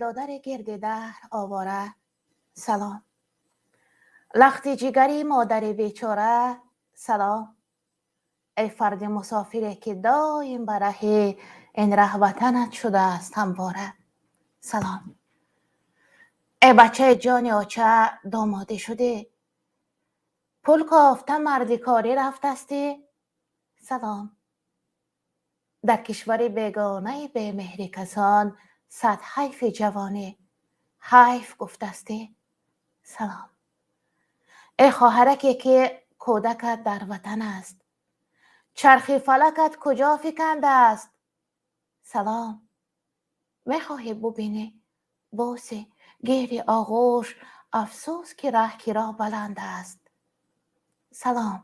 Додари гирди даҳр овора, салом. Лахти ҷигари модари бечора, салом. Эй фарди мусофире, ки доим ба раҳи ин раҳ ватанат шудааст ҳамвора, салом. Эй бачаи ҷони оча, домодӣ шудӣ, пул кофта мардикорӣ рафтастӣ, салом. Дар кишвари бегонаи бемеҳри касон сад ҳайфи ҷавонӣ ҳайф гуфтастӣ, салом. Эй хоҳараке, ки кӯдакат дар ватан аст, чархи фалакат куҷо фикандааст, салом. Мехоҳӣ бубинӣ, бӯсӣ, гири оғӯш, афсӯс, ки раҳ киро баланд аст, салом.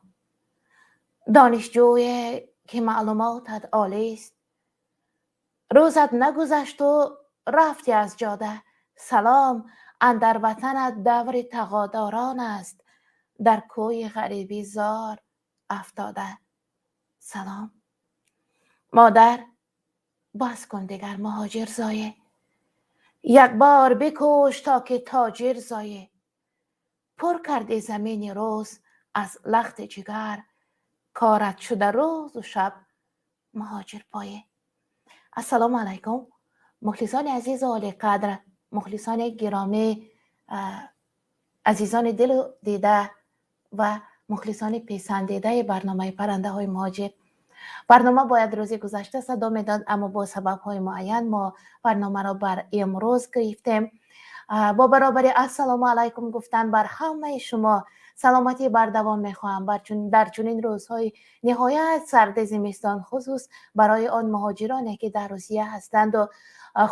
Донишҷӯе, ки маълумотат олист, рӯзат нагузашту рафтӣ аз ҷода, салом. Андар ватанат даври тағодорон аст, дар кӯи ғарибӣ зор афтода, салом. Модар, бас кун дигар муҳоҷир зоӣ, як бор бикӯш, то ки тоҷир зоӣ. Пур кардӣ замини рӯз аз лахти ҷигар, корат шуда рӯзу шаб муҳоҷирпоӣ. Ассалому алайкум, мухлисони азизу олиқадр, мухлисони гиромӣ, азизони дилу дида ва мухлисони писандидаи барномаи «Паррандаҳои муҳоҷир». Барнома бояд рӯзи гузашта садо медод, аммо бо сабабҳои муайян мо барномаро бар имрӯз гирифтем. Бо баробари ассалому алайкум гуфтан бар ҳамаи шумо саломатӣ бардавом мехоҳам дар чунин рӯзҳои ниҳоят сарди зимистон, хусус барои он муҳоҷироне, ки дар Русия ҳастанду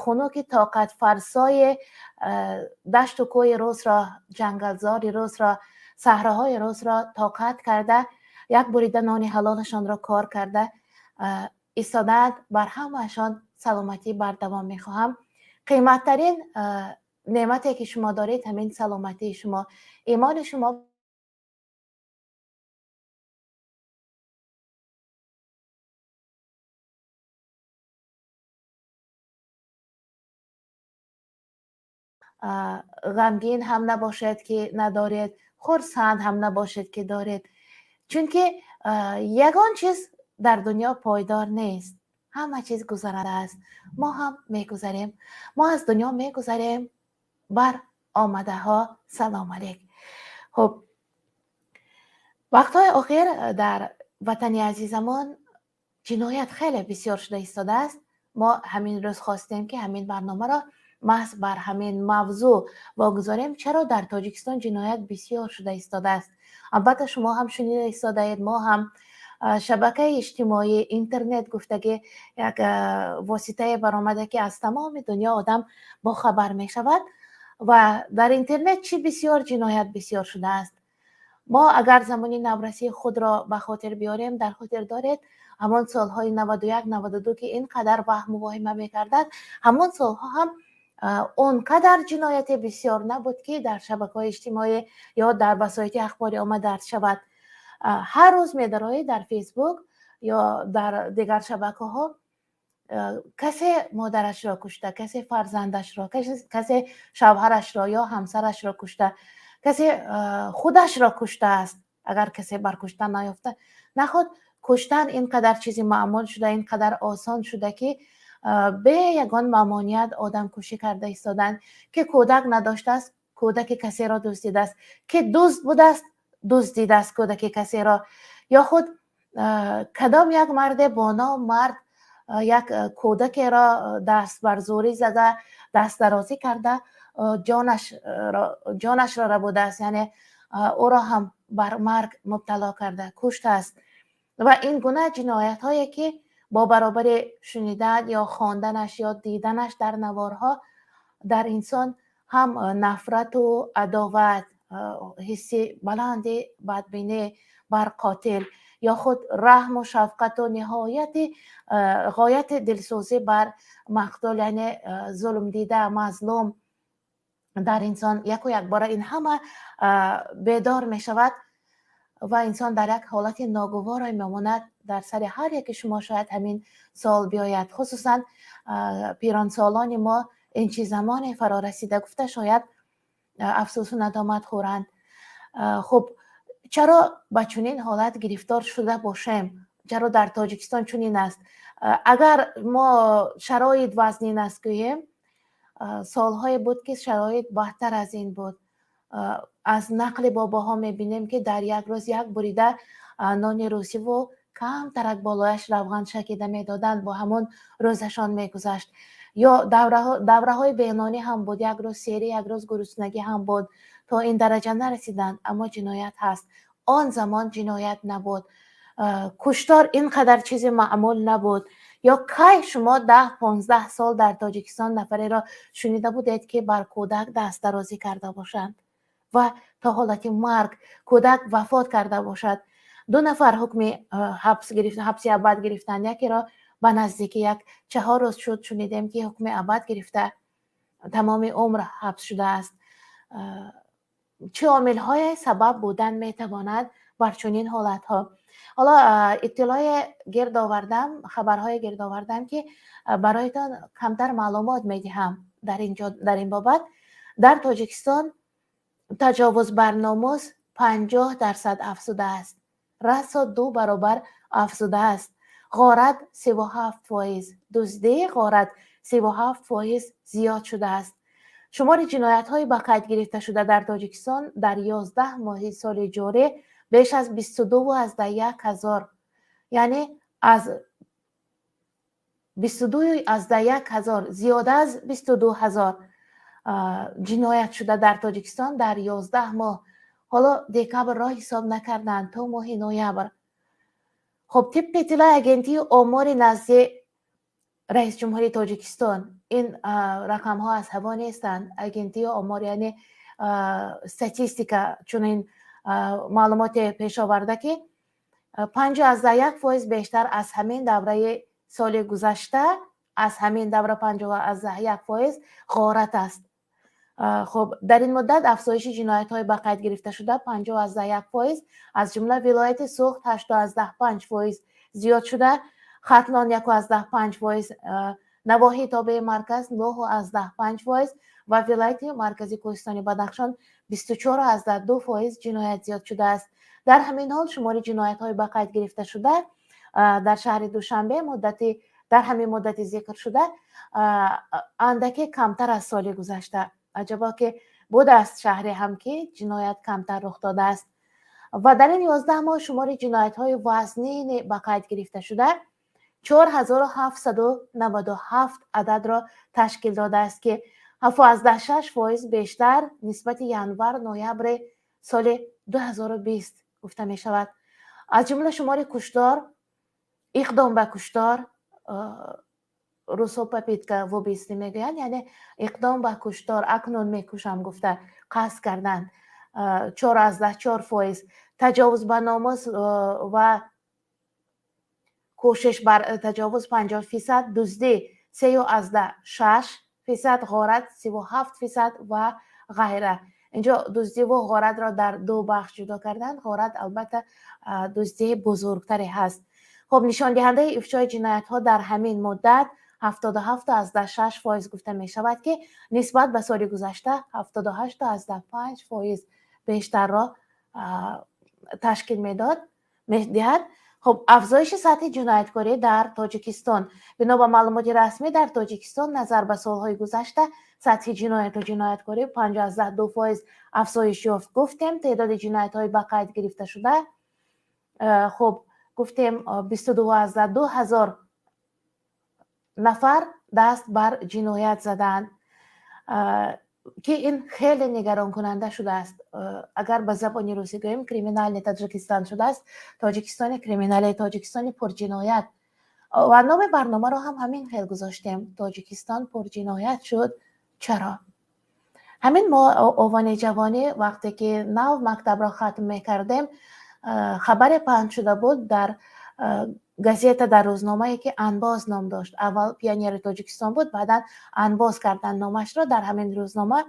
хунуки тоқатфарсои дашту кӯи русро, ҷангалзори русро, саҳроҳои русро тоқат карда, як бурида нони ҳалолашонро кор карда истодаанд, бар ҳамаашон саломатӣ бардавом мехоҳам. Қиматтарин неъмате, ки шумо доред, ҳамин саломатии шумо, имони шумо. Ғамгин ҳам набошед, ки надоред, хурсанд ҳам набошед, ки доред, чунки ягон чиз дар дунё пойдор нест, ҳама чиз гузаранда аст. Мо ҳам мегузарем, мо аз дунё мегузарем, бар омадаҳо салом алейк. Хуб, вақтҳои охир дар ватани азизамон ҷиноят хеле бисёр шуда истодааст. Мо ҳамин рӯз хостем, ки ҳамин барномаро маҳз бар ҳамин мавзӯъ вогузорем: чаро дар Тоҷикистон ҷиноят бисёр шуда истодааст? Албатта, шумо ҳам шунида истодаед, мо ҳам. Шабакаи иҷтимоӣ, интернет гуфтагӣ як воситае баромада, ки аз тамоми дунё одам бохабар мешавад, ва дар интернет чӣ бисёр ҷиноят бисёр шудааст. Мо агар замони наврасии худро ба хотир биёрем, дар хотир доред, ҳамон солҳои 91, 92, ки ин қадар ваҳму воҳима мекардад, ҳамон солҳо ҳам он қадар ҷинояте бисёр набуд, ки дар шабакаҳои иҷтимоӣ ё дар васоити ахбори омма дарҷ шавад. Ҳар рӯз медароӣ дар Фейсбук ё дар дигар шабакаҳо, касе модарашро кушта, касе фарзандашро, касе шавҳарашро ё ҳамсарашро кушта, касе худашро куштааст, агар касе бар куштан наёфта. Наход куштан ин қадар чизи маъмул шуда, ин қадар осон шуда, ки бе ягон мамоният одамкушӣ карда истоданд. Ки кӯдак надоштааст, кӯдаки касеро дуздидааст, ки дузд будааст, дуздидааст кӯдаки касеро, ё худ кадом як марде бо ном мард як кӯдакеро даст бар зӯрӣ зада, дастдарозӣ карда, ҷонашро рабудааст, яъне ӯро ҳам бар марг мубтало карда куштааст. Ва ин гуна ҷиноятҳое, ки бо баробари шунидан ё хонданаш ё диданаш дар наворҳо дар инсон ҳам нафрату адоват, ҳисси баланди бадбинӣ бар қотил, ё худ раҳму шафқату ниҳояти ғояти дилсӯзӣ бар мақтул, яъне зулмдида, мазлум, дар инсон яку якбора ин ҳама бедор мешавад ва инсон дар як ҳолати ногуворе мемонад. Дар сари ҳар яке шумо шояд ҳамин суол биёяд, хусусан пиронсолони мо Ин чӣ замоне фаро расида, гуфта, шояд афсӯсу надомат хӯранд. Хуб, чаро ба чунин ҳолат гирифтор шуда бошем? Чаро дар Тоҷикистон чунин аст? Агар мо шароит вазнин аст гӯем, солҳое буд, ки шароит баҳтар аз ин буд. Аз нақли бобоҳо мебинем, ки дар як рӯз як бурида нони русиву камтарак болояш равған шакида медоданд, бо ҳамон рӯзашон мегузашт. Ё давраҳои бенонӣ ҳам буд, як рӯз серӣ, як рӯз гуруснагӣ ҳам буд. То ин дараҷа нарасиданд, аммо ҷиноят ҳаст. Он замон ҷиноят набуд, куштор ин қадар чизи маъмул набуд. Ё кай шумо 10-15 сол дар Тоҷикистон нафареро шунида будед, ки бар кӯдак дастдарозӣ карда бошанд ва то ҳолати марг кӯдак вафот карда бошад? Ду нафар ҳукми ҳабс, ҳабси абад гирифтанд. Якеро ба наздики як 4 рӯз шуд, шунидем, ки ҳукми абад гирифта, тамоми умр ҳабс шудааст. Чӣ омилҳое сабаб будан метавонад бар чунин ҳолатҳо? Ҳоло иттилоъе гирд овардам, хабарҳое гирд овардам, ки бароятон камтар маълумот медиҳам дар ин ҷо, дар ин бобат. Дар Тоҷикистон таҷовуз бар номус 50% афзудааст, расо ду баробар афзудааст. Ғорат 37%, дуздӣ, ғорат 37% зиёд шудааст. Шумори ҷиноятҳои ба қайд гирифташуда дар Тоҷикистон дар 11 моҳи соли ҷорӣ беш аз 22,1 ҳазор, яъне аз 22,1 ҳазор, зиёда аз 22 ҳазор ҷиноят шуда дар Тоҷикистон дар 11 моҳ. Ҳоло декабрро ҳисоб накарданд, то моҳи ноябр. Хуб, тибқи иттилои Агентии омори назди раисҷумҳури Тоҷикистон, ин рақамҳо аз ҳаво нестанд. Агентии омор, яъне статистика, чунин маълумоте пеш оварда, ки 5,1% бештар аз ҳамин давраи соли гузашта, аз ҳамин давра 5,1% ғорат аст. Хуб, дар ин муддат афзоиши ҷиноятҳои ба қайд гирифташуда 50,1%, аз ҷумла вилояти Суғд 8,5% зиёд шуда, Хатлон 1,5%, навоҳии тобеи марказ 9,5% ва вилояти маркази кӯҳистони Бадахшон 24,2% ҷиноят зиёд шудааст. Дар ҳамин ҳол, шумори ҷиноятҳои ба қайд гирифташуда дар шаҳри Душанбе муддати дар ҳамин муддати зикршуда андаке камтар аз соли гузашта. Аҷабо, ки будааст шаҳре ҳам, ки ҷиноят камтар рух додааст. Ва дар ин 11 моҳ шумори ҷиноятҳои вазнини ба қайд гирифташуда 4797 ададро ташкил додааст, ки 7,6% бештар нисбати январ ноябри соли 2020 гуфта мешавад. Аз ҷумла шумори куштор, иқдом ба куштор, русо попытка в убийстве мегӯянд, яъне иқдом ба куштор, акнун мекушам гуфта қасд кардан, 4,4%, таҷовуз ба номус ва кӯшиш бар таҷовуз 50%, дуздӣ 3,6%, ғорат 37% ва ғайра. Инҷо дуздиву ғоратро дар ду бахш ҷудо карданд. Ғорат, албатта, дуздии бузургтаре ҳаст. Хуб, нишондиҳандаи ифшои ҷиноятҳо дар ҳамин муддат 77,6% гуфта мешавад, ки нисбат ба соли гузашта 78,5% бештарро ташкил медод, медиҳад. Хуб, афзоиши сатҳи ҷинояткорӣ дар Тоҷикистон. Бино ба маълумоти расмӣ, дар Тоҷикистон назар ба солҳои гузашта сатҳи ҷинояту ҷинояткорӣ 5,2% афзоиш ёфт. Гуфтем, теъдоди ҷиноятҳои ба қайд гирифташуда, хуб, гуфтем, 22,2 ҳазор нафар даст бар ҷиноят задаанд, ки ин хеле нигаронкунанда шудааст. Агар ба забони русӣ гӯем, криминальный Таджикистан шудааст, Тоҷикистони криминале, Тоҷикистони пурҷиноят. Ва номи барномаро ҳам ҳамин хел гузоштем: «Тоҷикистон пурҷиноят шуд, чаро?» Ҳамин мо овони ҷавонӣ, вақте ки нав мактабро хатм мекардем, хабаре паҳн шуда буд дар газета, дар рӯзномае, ки «Анбоз» ном дошт. Аввал «Пионери Тоҷикистон» буд, баъдан «Анбоз» карданд номашро. Дар ҳамин рӯзнома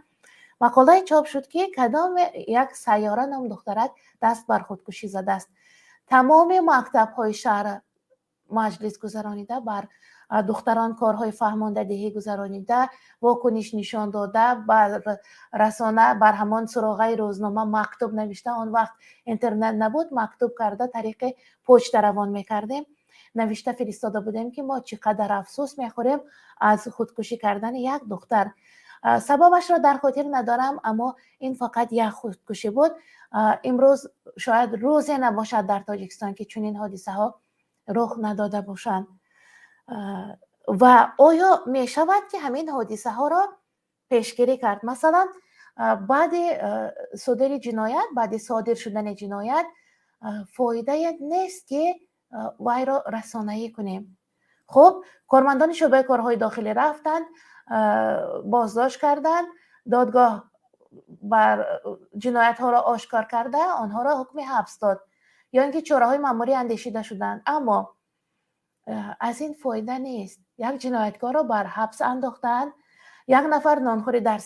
мақолае чоп шуд, ки кадоме як Сайёра ном духтарак даст бар худкушӣ задааст. Тамоми мактабҳои шаҳр маҷлис гузаронида бар Духтарон корҳои фаҳмондадиҳӣ гузаронида, вокуниш нишон дода, бар расона, бар ҳамон суроғаи рӯзнома мактуб навишта. Он вақт интернет набуд, мактуб карда тариқи почта равон мекардем. Навишта фиристода будем, ки мо чӣ қадар афсӯс мехӯрем аз худкушӣ кардани як духтар. Сабабашро дар хотир надорам, аммо ин фақат як худкушӣ буд. Имрӯз шояд рӯзе набошад дар Тоҷикистон, ки чунин ҳодисаҳо рух надода бошанд. Ва оё мешавад, ки ҳамин ҳодисаҳоро пешгирӣ кард? Масалан, баъди содири ҷиноят, баъди содир шудани ҷиноят фоидае нест, ки вайро расонаӣ кунем. Хуб, кормандони шӯъбаи корҳои дохилӣ рафтанд, боздошт карданд, додгоҳ бар ҷиноятҳоро ошкор карда, онҳоро ҳукми ҳабс дод ё ин ки чораҳои маъмурӣ андешида шуданд, аммо аз ин фоида нест. Як ҷинояткорро бар ҳабс андохтанд, як нафар нонхӯри дар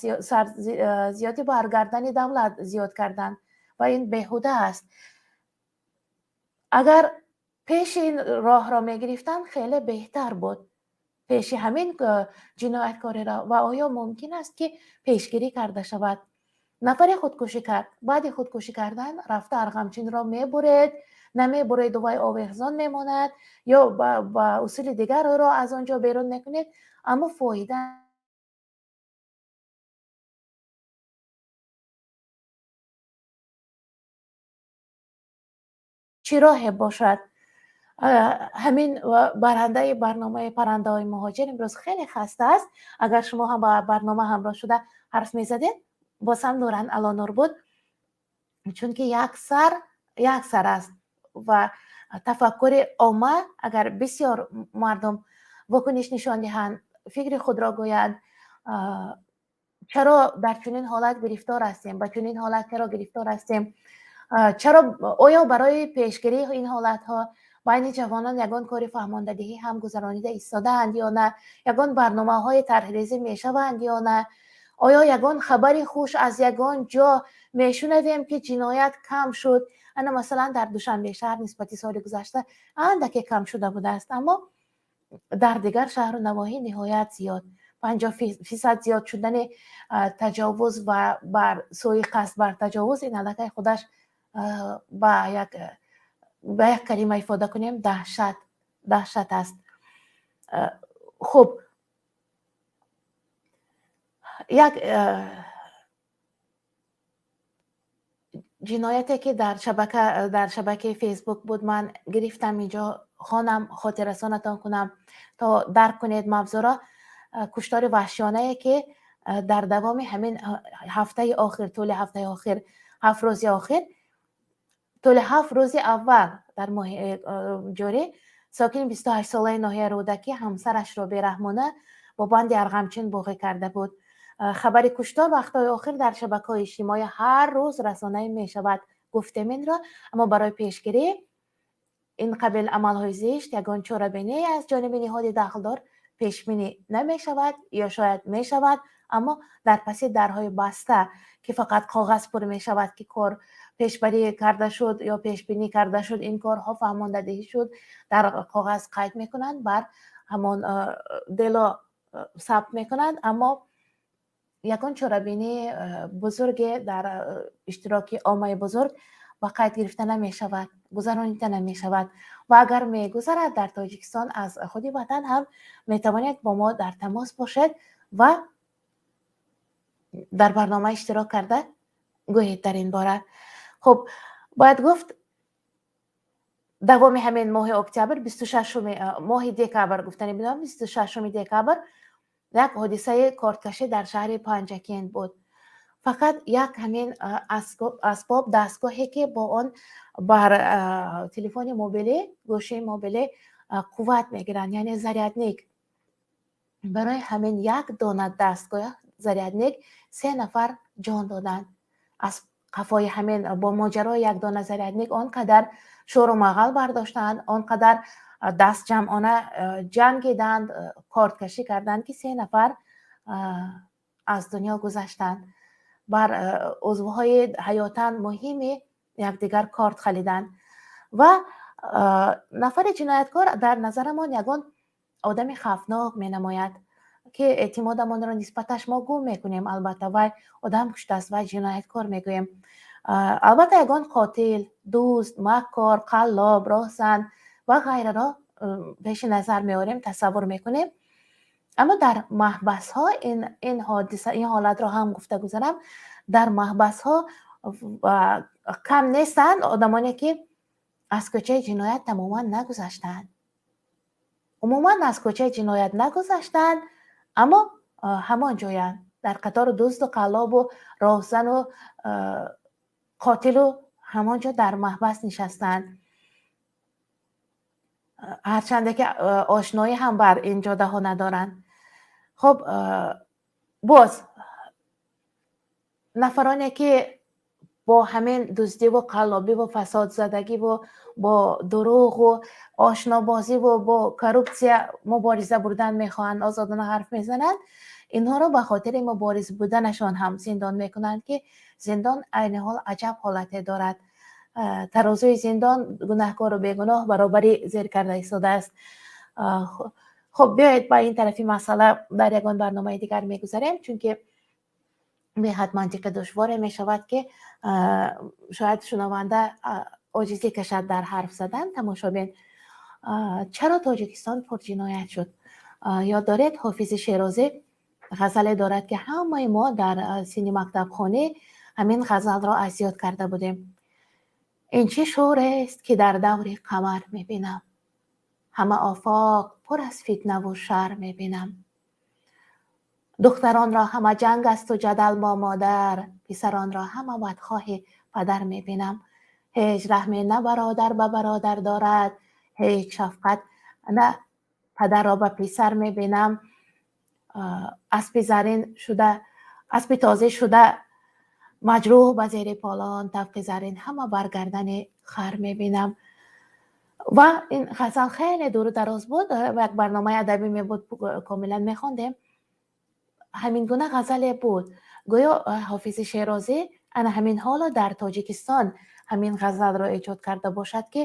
зиёди бар гардани давлат зиёд карданд ва ин беҳуда аст. Агар пеши ин роҳро мегирифтанд, хеле беҳтар буд, пеши ҳамин ҷинояткориро. Ва оё мумкин аст, ки пешгирӣ карда шавад? Нафаре худкушӣ кард, баъди худкушӣ кардан рафта арғамчинро мебуред, намебуреду вай овехзон мемонад ё ба усули дигар ӯро аз он ҷо берун мекунед, аммо фоида чӣ роҳе бошад? Ҳамин барандаи барномаи Паррандаҳои муҳоҷир имрӯз хеле хаста аст. Агар шумо ҳам ба барнома ҳамроҳ шуда ҳарф мезадед, боз ҳам нуран ало нур буд, чунки як сар як сар аст ва тафаккури омма, агар бисёр мардум вокуниш нишон диҳанд, фикри худро гӯянд, чаро дар чунин ҳолат гирифтор ҳастем, ба чунин ҳолат чаро гирифтор ҳастем, чаро, оё барои пешгирии ин ҳолатҳо байни ҷавонон ягон кори фаҳмондадиҳӣ ҳам гузаронида истодаанд ё на, ягон барномаҳои тарҳрезӣ мешаванд ё на, оё ягон хабари хуш аз ягон ҷо мешунавем, ки ҷиноят кам шуд? Ана, масалан, дар Душанбе шаҳр нисбати соли гузашта андаке кам шуда будааст, аммо дар дигар шаҳру навоҳӣ ниҳоят зиёд, 50% зиёд шудани таҷовуз ва бар сӯи қасд бар таҷовуз. Ин аллакай худаш ба як калима ифода кунем, даҳшат, даҳшат аст. Хуб, як ҷинояте, ки дар шабакаи Фейсбук буд, ман гирифтам, инҷо хонам, хотиррасонатон кунам, то дарк кунед мавзӯъро. Куштори ваҳшиёнае, ки дар давоми ҳамин ҳафтаи охир, тӯли ҳафтаи охир, 7 рӯзи охир, тӯли 7 рӯзи аввал дар моҳи ҷорӣ, сокини 28-солаи ноҳияи Рӯдакӣ ҳамсарашро бераҳмона бо банди арғамчин боғӣ карда буд. Хабари куштор вақтҳои охир дар шабакаҳои иҷтимоӣ ҳар рӯз расонаӣ мешавад, гуфтем инро, аммо барои пешгирӣ ин қабил амалҳои зишт ягон чорабинӣ аз ҷониби ниҳоди дахлдор пешбинӣ намешавад ё шояд мешавад, аммо дар паси дарҳои баста, ки фақат коғаз пур мешавад, ки кор пешбарӣ карда шуд ё пешбинӣ карда шуд, ин корҳо фаҳмондадиҳӣ шуд, дар коғаз қайд мекунанд, бар ҳамон дело сабт мекунанд, аммо ягон чорабинии бузурге дар иштироки оммаи бузург ба қайд гирифта намешавад, гузаронида намешавад. Ва агар мегузарад дар Тоҷикистон, аз худи ватан ҳам метавонед бо мо дар тамос бошед ва дар барнома иштирок карда гӯед дар ин бора. Хуб, бояд гуфт, давоми ҳамин моҳи октябр, 26-уми моҳи декабр гуфтани бидонам, 26-уми декабр як ҳодисаи корткашӣ дар шаҳри Панҷакент буд. Фақат як ҳамин асбоб, дастгоҳе, ки бо он бар телефони мобилӣ, гӯшии мобилӣ қувват мегиранд, яъне зарядник, барои ҳамин як дона дастгоҳ зарядник се нафар ҷон доданд. Аз қафои ҳамин бо моҷарои як дона зарядник он қадар шӯру мағал бардоштанд, он қадар дастҷамъона ҷангиданд, корткашӣ карданд, ки се нафар аз дунё гузаштанд. Бар узвҳои ҳаётан муҳими якдигар корт халиданд ва нафари ҷинояткор дар назарамон ягон Одами хавфнок менамояд, ки эътимодамонро нисбаташ мо гум мекунем. Албатта, вай одам куштааст, вай ҷинояткор мегӯем. Албатта, ягон қотил, дузд, маккор, қаллоб, роҳзан ва ғайраро пеши назар меорем, тасаввур мекунем. Аммо дар маҳбасҳо ин ҳодиса, ин ҳолатро ҳам гуфта гузарам: дар маҳбасҳо кам нестанд одамоне, ки аз кӯчаи ҷиноят тамоман нагузаштаанд, умуман аз кӯчаи ҷиноят нагузаштаанд, аммо ҳамон ҷоянд, дар қатори дузду қаллобу роҳзану қотилу ҳамон ҷо дар маҳбас нишастаанд, ҳарчанде ки ошноӣ ҳам бар ин ҷодаҳо надоранд. Хуб, боз нафароне, ки бо ҳамин дуздиву қаллобиву фасодзадагиву бо дурӯғу ошнобозиву бо коррупсия мубориза бурдан мехоҳанд, озодона ҳарф мезананд, инҳоро ба хотири мубориз буданашон ҳам зиндон мекунанд, ки зиндон айни ҳол аҷаб ҳолате дорад. Тарозуи зиндон гунаҳкору бегуноҳ баробарӣ зер карда истодааст. Хуб, биёед, ба ин тарафи масъала дар ягон барномаи дигар мегузарем, чунки беҳад мантиқи душворе мешавад, ки шояд шунаванда оҷизӣ кашад дар ҳарф задан, тамошобин. Чаро Тоҷикистон пурҷиноят шуд? Ёд доред, Ҳофизи Шерозӣ ғазале дорад, ки ҳамаи мо дар синни мактабхонӣ ҳамин ғазалро аз ёд карда будем: «Ин чӣ шӯрест, ки дар даври қамар мебинам, ҳама офоқ пур аз фитнаву шар мебинам. Духтаронро ҳама ҷанг асту ҷадал бо модар, писаронро ҳама бадхоҳи падар мебинам. Ҳеҷ раҳме на бародар ба бародар дорад, ҳеҷ шафқат на падарро ба писар мебинам. Аспи зарин шуда, аспи тозӣ шуда маҷрӯҳ ба зери полон, тавқи зарин ҳама бар гардани хар мебинам». Ва ин ғазал хеле дуру дароз буд, як барномаи адабӣ мебуд, комилан мехондем. Ҳамин гуна ғазале буд. Гӯё Ҳофизи Шерозӣ ана ҳамин ҳоло дар Тоҷикистон ҳамин ғазалро эҷод карда бошад, ки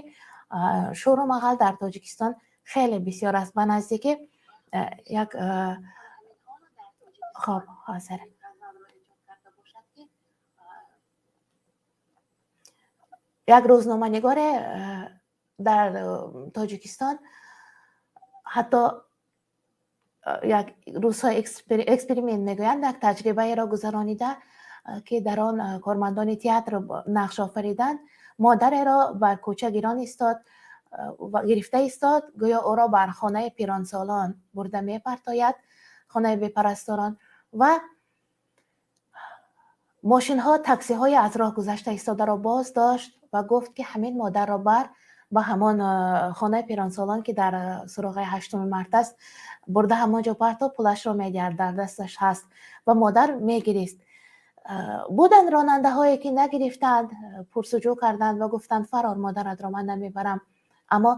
шӯру мағал дар Тоҷикистон хеле бисёр аст. Ба наздикӣ як, хоб, ҳозир як рӯзноманигоре дар Тоҷикистон ҳатто як рӯзҳои эксперимент мегӯянд, як таҷрибаеро гузаронида, ки дар он кормандони театр нақш офариданд. Модареро бар кӯча гирон истод, гирифта истод, гӯё ӯро бар хонаи пиронсолон бурда мепартояд, хонаи бепарасторон, ва мошинҳо, таксиҳои аз роҳ гузашта истодаро боз дошт ва гуфт, ки ҳамин модарро бар ба ҳамон хонаи пиронсолон, ки дар суроғаи 8-уми март аст, бурда ҳамон ҷо парто, пулашро медиҳад, дар дасташ ҳаст. Ва модар мегирист. Буданд ронандаҳое, ки нагирифтанд, пурсуҷӯ карданд ва гуфтанд: «Фарор, модаратро ман намебарам». Аммо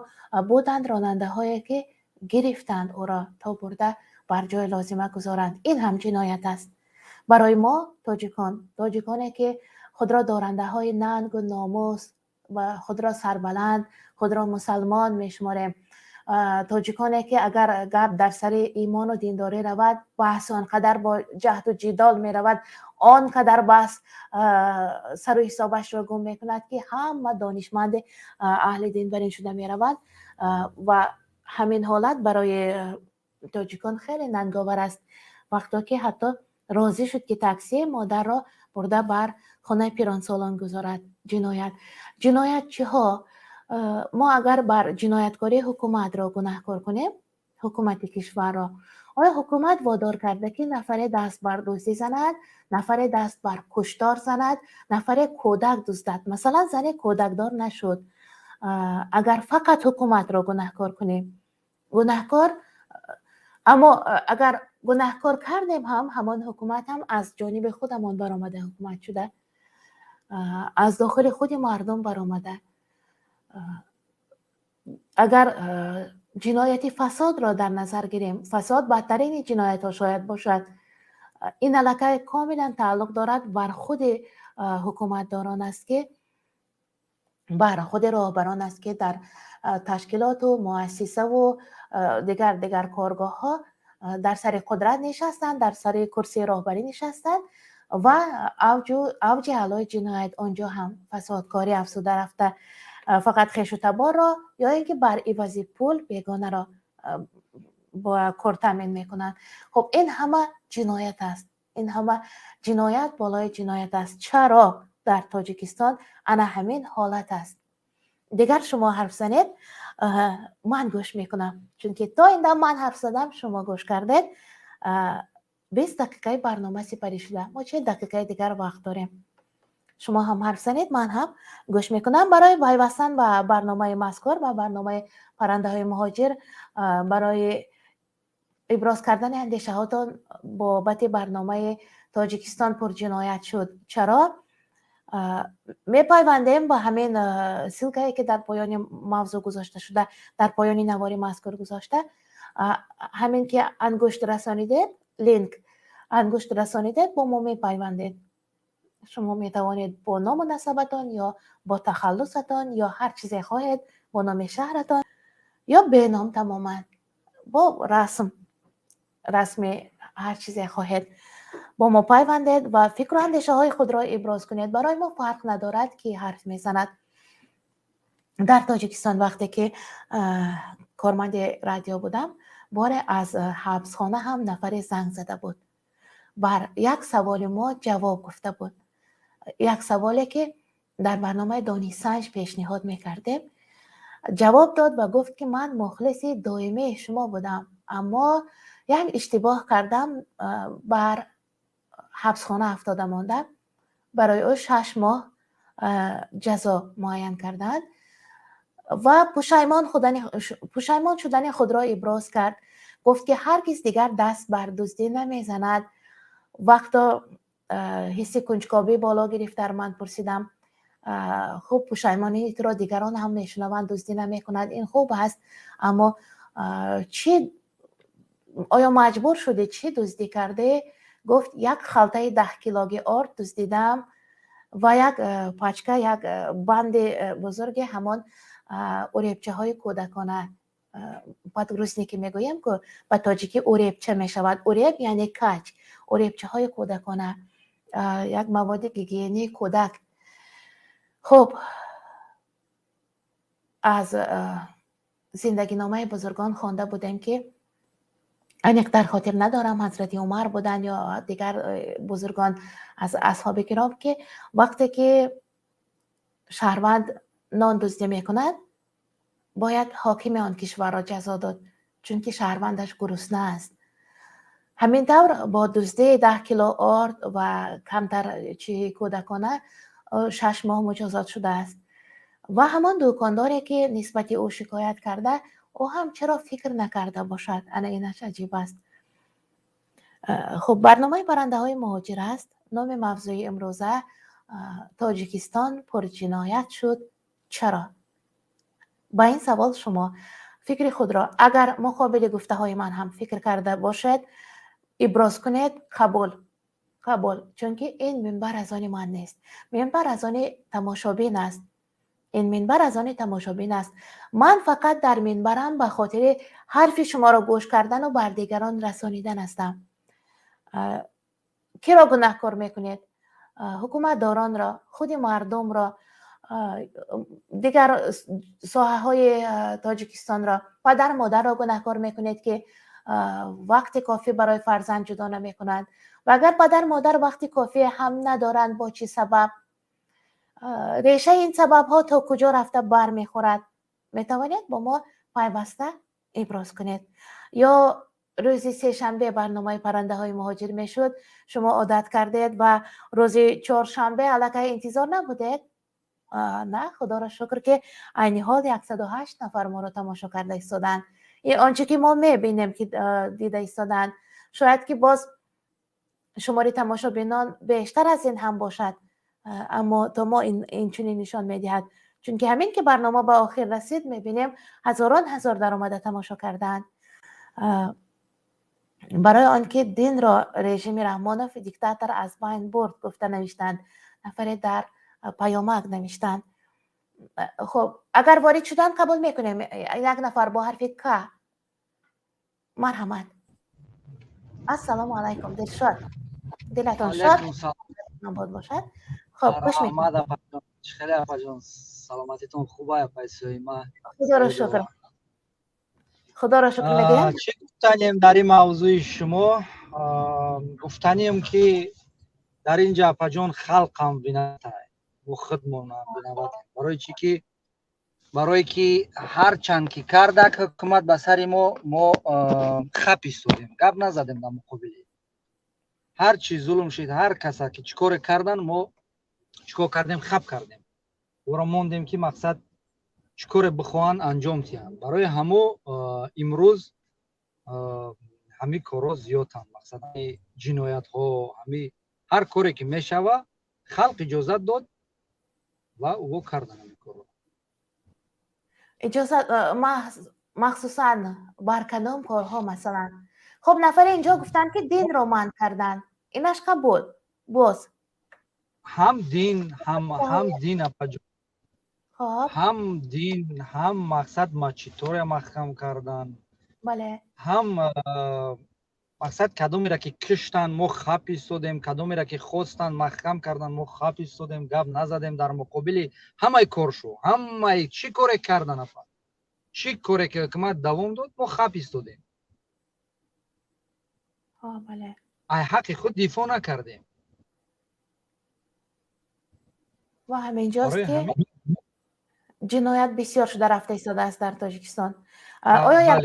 буданд ронандаҳое, ки гирифтанд ӯро, то бурда бар ҷои лозима гузоранд. Ин ҳам ҷиноят аст барои мо тоҷикон, тоҷиконе, ки худро дорандаҳои нангу номус ва худро сарбаланд, худро мусалмон мешуморем, тоҷиконе, ки агар гап дар сари имону диндорӣ равад, баҳс он қадар бо ҷаҳду ҷидол меравад, он қадар баҳс сару ҳисобашро гум мекунад, ки ҳама донишманди аҳли дин бар ин шуда меравад. Ва ҳамин ҳолат барои тоҷикон хеле нанговар аст, вақто ки ҳатто розӣ шуд, ки такси модарро бурда бар хонаи пиронсолон гузорад. Ҷиноят, ҷиноят чиҳо? Мо агар бар ҷинояткории ҳукуматро гунаҳкор кунем, ҳукумати кишварро, оё ҳукумат водор карда, ки нафаре даст бар дуздӣ занад, нафаре даст бар куштор занад, нафаре кӯдак дуздад, масалан, зане кӯдакдор нашуд? Агар фақат ҳукуматро гунаҳкор кунем, гунаҳкор, аммо агар гунаҳкор кардем ҳам, ҳамон ҳукумат ҳам аз ҷониби худамон баромада ҳукумат шуда, аз дохили худи мардум баромада. Агар ҷинояти фасодро дар назар гирем, фасод бадтарини ҷиноятҳо шояд бошад. Ин аллакай комилан тааллуқ дорад бар худи ҳукуматдорон аст, ки бар худи роҳбарон аст, ки дар ташкилоту муассисаву дигар дигар коргоҳҳо дар сари қудрат нишастанд, дар сари курсии роҳбарӣ нишастанд ва авҷи аълои ҷиноят он ҷо ҳам фасодкорӣ афзуда рафта, фақат хешу таборро ё ин ки бар ивази пул бегонаро бо кор таъмин мекунанд. Хуб, ин ҳама ҷиноят аст, ин ҳама ҷиноят болои ҷиноят аст. Чаро дар Тоҷикистон ана ҳамин ҳолат аст? Дигар шумо ҳарф занед, ман гӯш мекунам, чунки то ин дам ман ҳарф задам, шумо гӯш кардед. 20 дақиқаи барнома сипарӣ шуда, мо 40 дақиқаи дигар вақт дорем. Шумо ҳам ҳарф занед, ман ҳам гӯш мекунам. Барои пайвастан ба барномаи мазкур, ба барномаи «Паррандаҳои муҳоҷир», барои иброз кардани андешаҳотон бобати барномаи «Тоҷикистон пурҷиноят шуд, чаро?», мепайвандем ба ҳамин ссылка е, ки дар поёни мавзӯъ гузошта шуда, дар поёни навори мазкур гузошта. Ҳамин ки ангушт расонидед, линк ангушт расонидед, бо мо мепайвандед. Шумо метавонед бо ному насабатон ё бо тахаллусатон ё ҳар чизе хоҳед, бо номи шаҳратон ё беном тамоман, бо расми ҳар чизе хоҳед, бо мо пайвандед ва фикру андешаҳои худро иброз кунед. Барои мо фарқ надорад, ки ҳарф мезанад. Дар Тоҷикистон вақте ки корманди радио будам, боре аз ҳабсхона ҳам нафаре занг зада буд, бар як саволи мо ҷавоб гуфта буд, як саволе, ки дар барномаи «Донишсанҷ» пешниҳод мекардем. Ҷавоб дод ва гуфт, ки ман мухлиси доимии шумо будам, аммо як иштибоҳ кардам, бар ҳабсхона афтода мондам. Барои ӯ 6 моҳ ҷазо муайян карданд ва пушаймон шудани худро иброз кард. Гуфт, ки ҳаргиз дигар даст бар дуздӣ намезанад. Вақто ҳисси кунҷкобӣ боло гирифт дар ман, пурсидам: «Хуб, пушаймонии туро дигарон ҳам мешунаванд, дуздӣ намекунад, ин хуб аст, аммо чӣ, оё маҷбур шудӣ, чӣ дуздӣ кардӣ?» Гуфт: «Як халтаи 10 килоги орд дуздидам ва як пачка, як банди бузурги ҳамон уребчаҳои кӯдакона, подгузники мегӯем ку, ба тоҷикӣ уребча мешавад, уреб яъне каҷ, уребчаҳои кӯдакона, як маводи гигиении кӯдак». Хуб, аз зиндагиномаи бузургон хонда будем, ки аниқ дар хотир надорам, Ҳазрати Умар буданд ё дигар бузургон аз асҳоби киром, ки вақте ки шаҳрванд нон дуздӣ мекунад, бояд ҳокими он кишварро ҷазо дод, чунки шаҳрвандаш гурусна аст. Ҳамин тавр, бо дуздии 10 кило орд ва камтар чиҳи кӯдакона 6 моҳ муҷозот шудааст. Ва ҳамон дукондоре, ки нисбати ӯ шикоят карда, ӯ ҳам чаро фикр накарда бошад? Ана инаш аҷиб аст. Хуб, барномаи «Паррандаҳои муҳоҷир» аст. Номи мавзӯи имрӯза: «Тоҷикистон пурҷиноят шуд, чаро?» Ба ин савол шумо фикри худро, агар муқобили гуфтаҳои ман ҳам фикр карда бошед, иброз кунед. Қабул, қабул, чунки ин минбар аз они ман нест, минбар аз они тамошобин аст, ин минбар аз они тамошобин аст. Ман фақат дар минбарам ба хотири ҳарфи шуморо гӯш кардану бар дигарон расонидан ҳастам. Киро гунаҳкор мекунед? Ҳукуматдоронро, худи мардумро, дигар соҳаҳои Тоҷикистонро, падару модарро гунаҳкор мекунед, ки вақти кофӣ барои фарзанд ҷудо намекунанд? Ва агар падару модар вақти кофӣ ҳам надоранд, бо чӣ сабаб? Решаи ин сабабҳо то куҷо рафта бармехӯрад? Метавонед бо мо пайваста иброз кунед. Ё рӯзи сешанбе барномаи «Паррандаҳои муҳоҷир» мешуд, шумо одат кардед ва рӯзи чоршанбе аллакай интизор набудед? На, худоро шукр, ки айни ҳол 108 нафар моро тамошо карда истодаанд. Ин он чӣ ки мо мебинем, ки дида истодаанд. Шояд ки боз шумори тамошобинон бештар аз ин ҳам бошад, аммо то мо инчунин нишон медиҳад, чунки ҳамин ки барнома ба охир расид, мебинем, ҳазорон ҳазор даромада тамошо кардаанд. Барои он ки динро режими Раҳмонов, диктатор, аз байн бурд, гуфта навиштанд нафаре, дар паёмак навиштанд. Хуб, агар ворид шуданд, қабул мекунем. Як нафар бо ҳарфи К. Марҳамат. Ассалому алайкум, Дилшод. Дилатон шод обод бошад. Хуб, гӯш. Хеле, апаҷон, саломатитон хуба, апай Соима? Худоро шукр, Худоро шукр мегӯям. Чӣ гуфтанем дар ин мавзӯи шумо? Гуфтанем, ки дар ин ҷа, апаҷон, халқам виноватай, мо худмонам виноватем. Барои чӣ ки, барое ки ҳарчанд ки кардак ҳукумат ба сари мо, мо хап истодем, гап назадем. Дар муқобили ҳар чи зулм шид, ҳар каса ки чӣ коре кардан, мо чӣ кор кардем? Хап кардем, ӯро мондем, ки мақсад чӣ коре бихоҳанд, анҷом диҳанд. Барои ҳамо имрӯз ҳамин корҳо зиёданд, мақсад ҷиноятҳо, ҳами ҳар коре ки мешава, халқ иҷозат дод ва ӯ кардан ҳамин корро. Иҷозат махсусан бар кадом корҳо, масалан? Хуб, нафаре инҷо гуфтанд, ки динро манъ карданд, инаш қабул, боз? Ҳам дин, ҳам дин, апаҷон, ҳам дин, ҳам мақсад масҷидҳоро маҳкам кардан, ҳам мақсад кадомеро ки киштанд, мо хап истодем, кадомеро ки хостанд маҳкам кардан, мо хап истодем, гап назадем. Дар муқобили ҳамаи кор шу, ҳамаи чӣ коре кардан, апа, чӣ коре ки ҳукумат давом дод, мо хап истодем, ай ҳаққи худ дифоъ накардем. Ва ҳаминҷост, ки ҷиноят бисёр шуда рафта истодааст дар Тоҷикистон. Оё як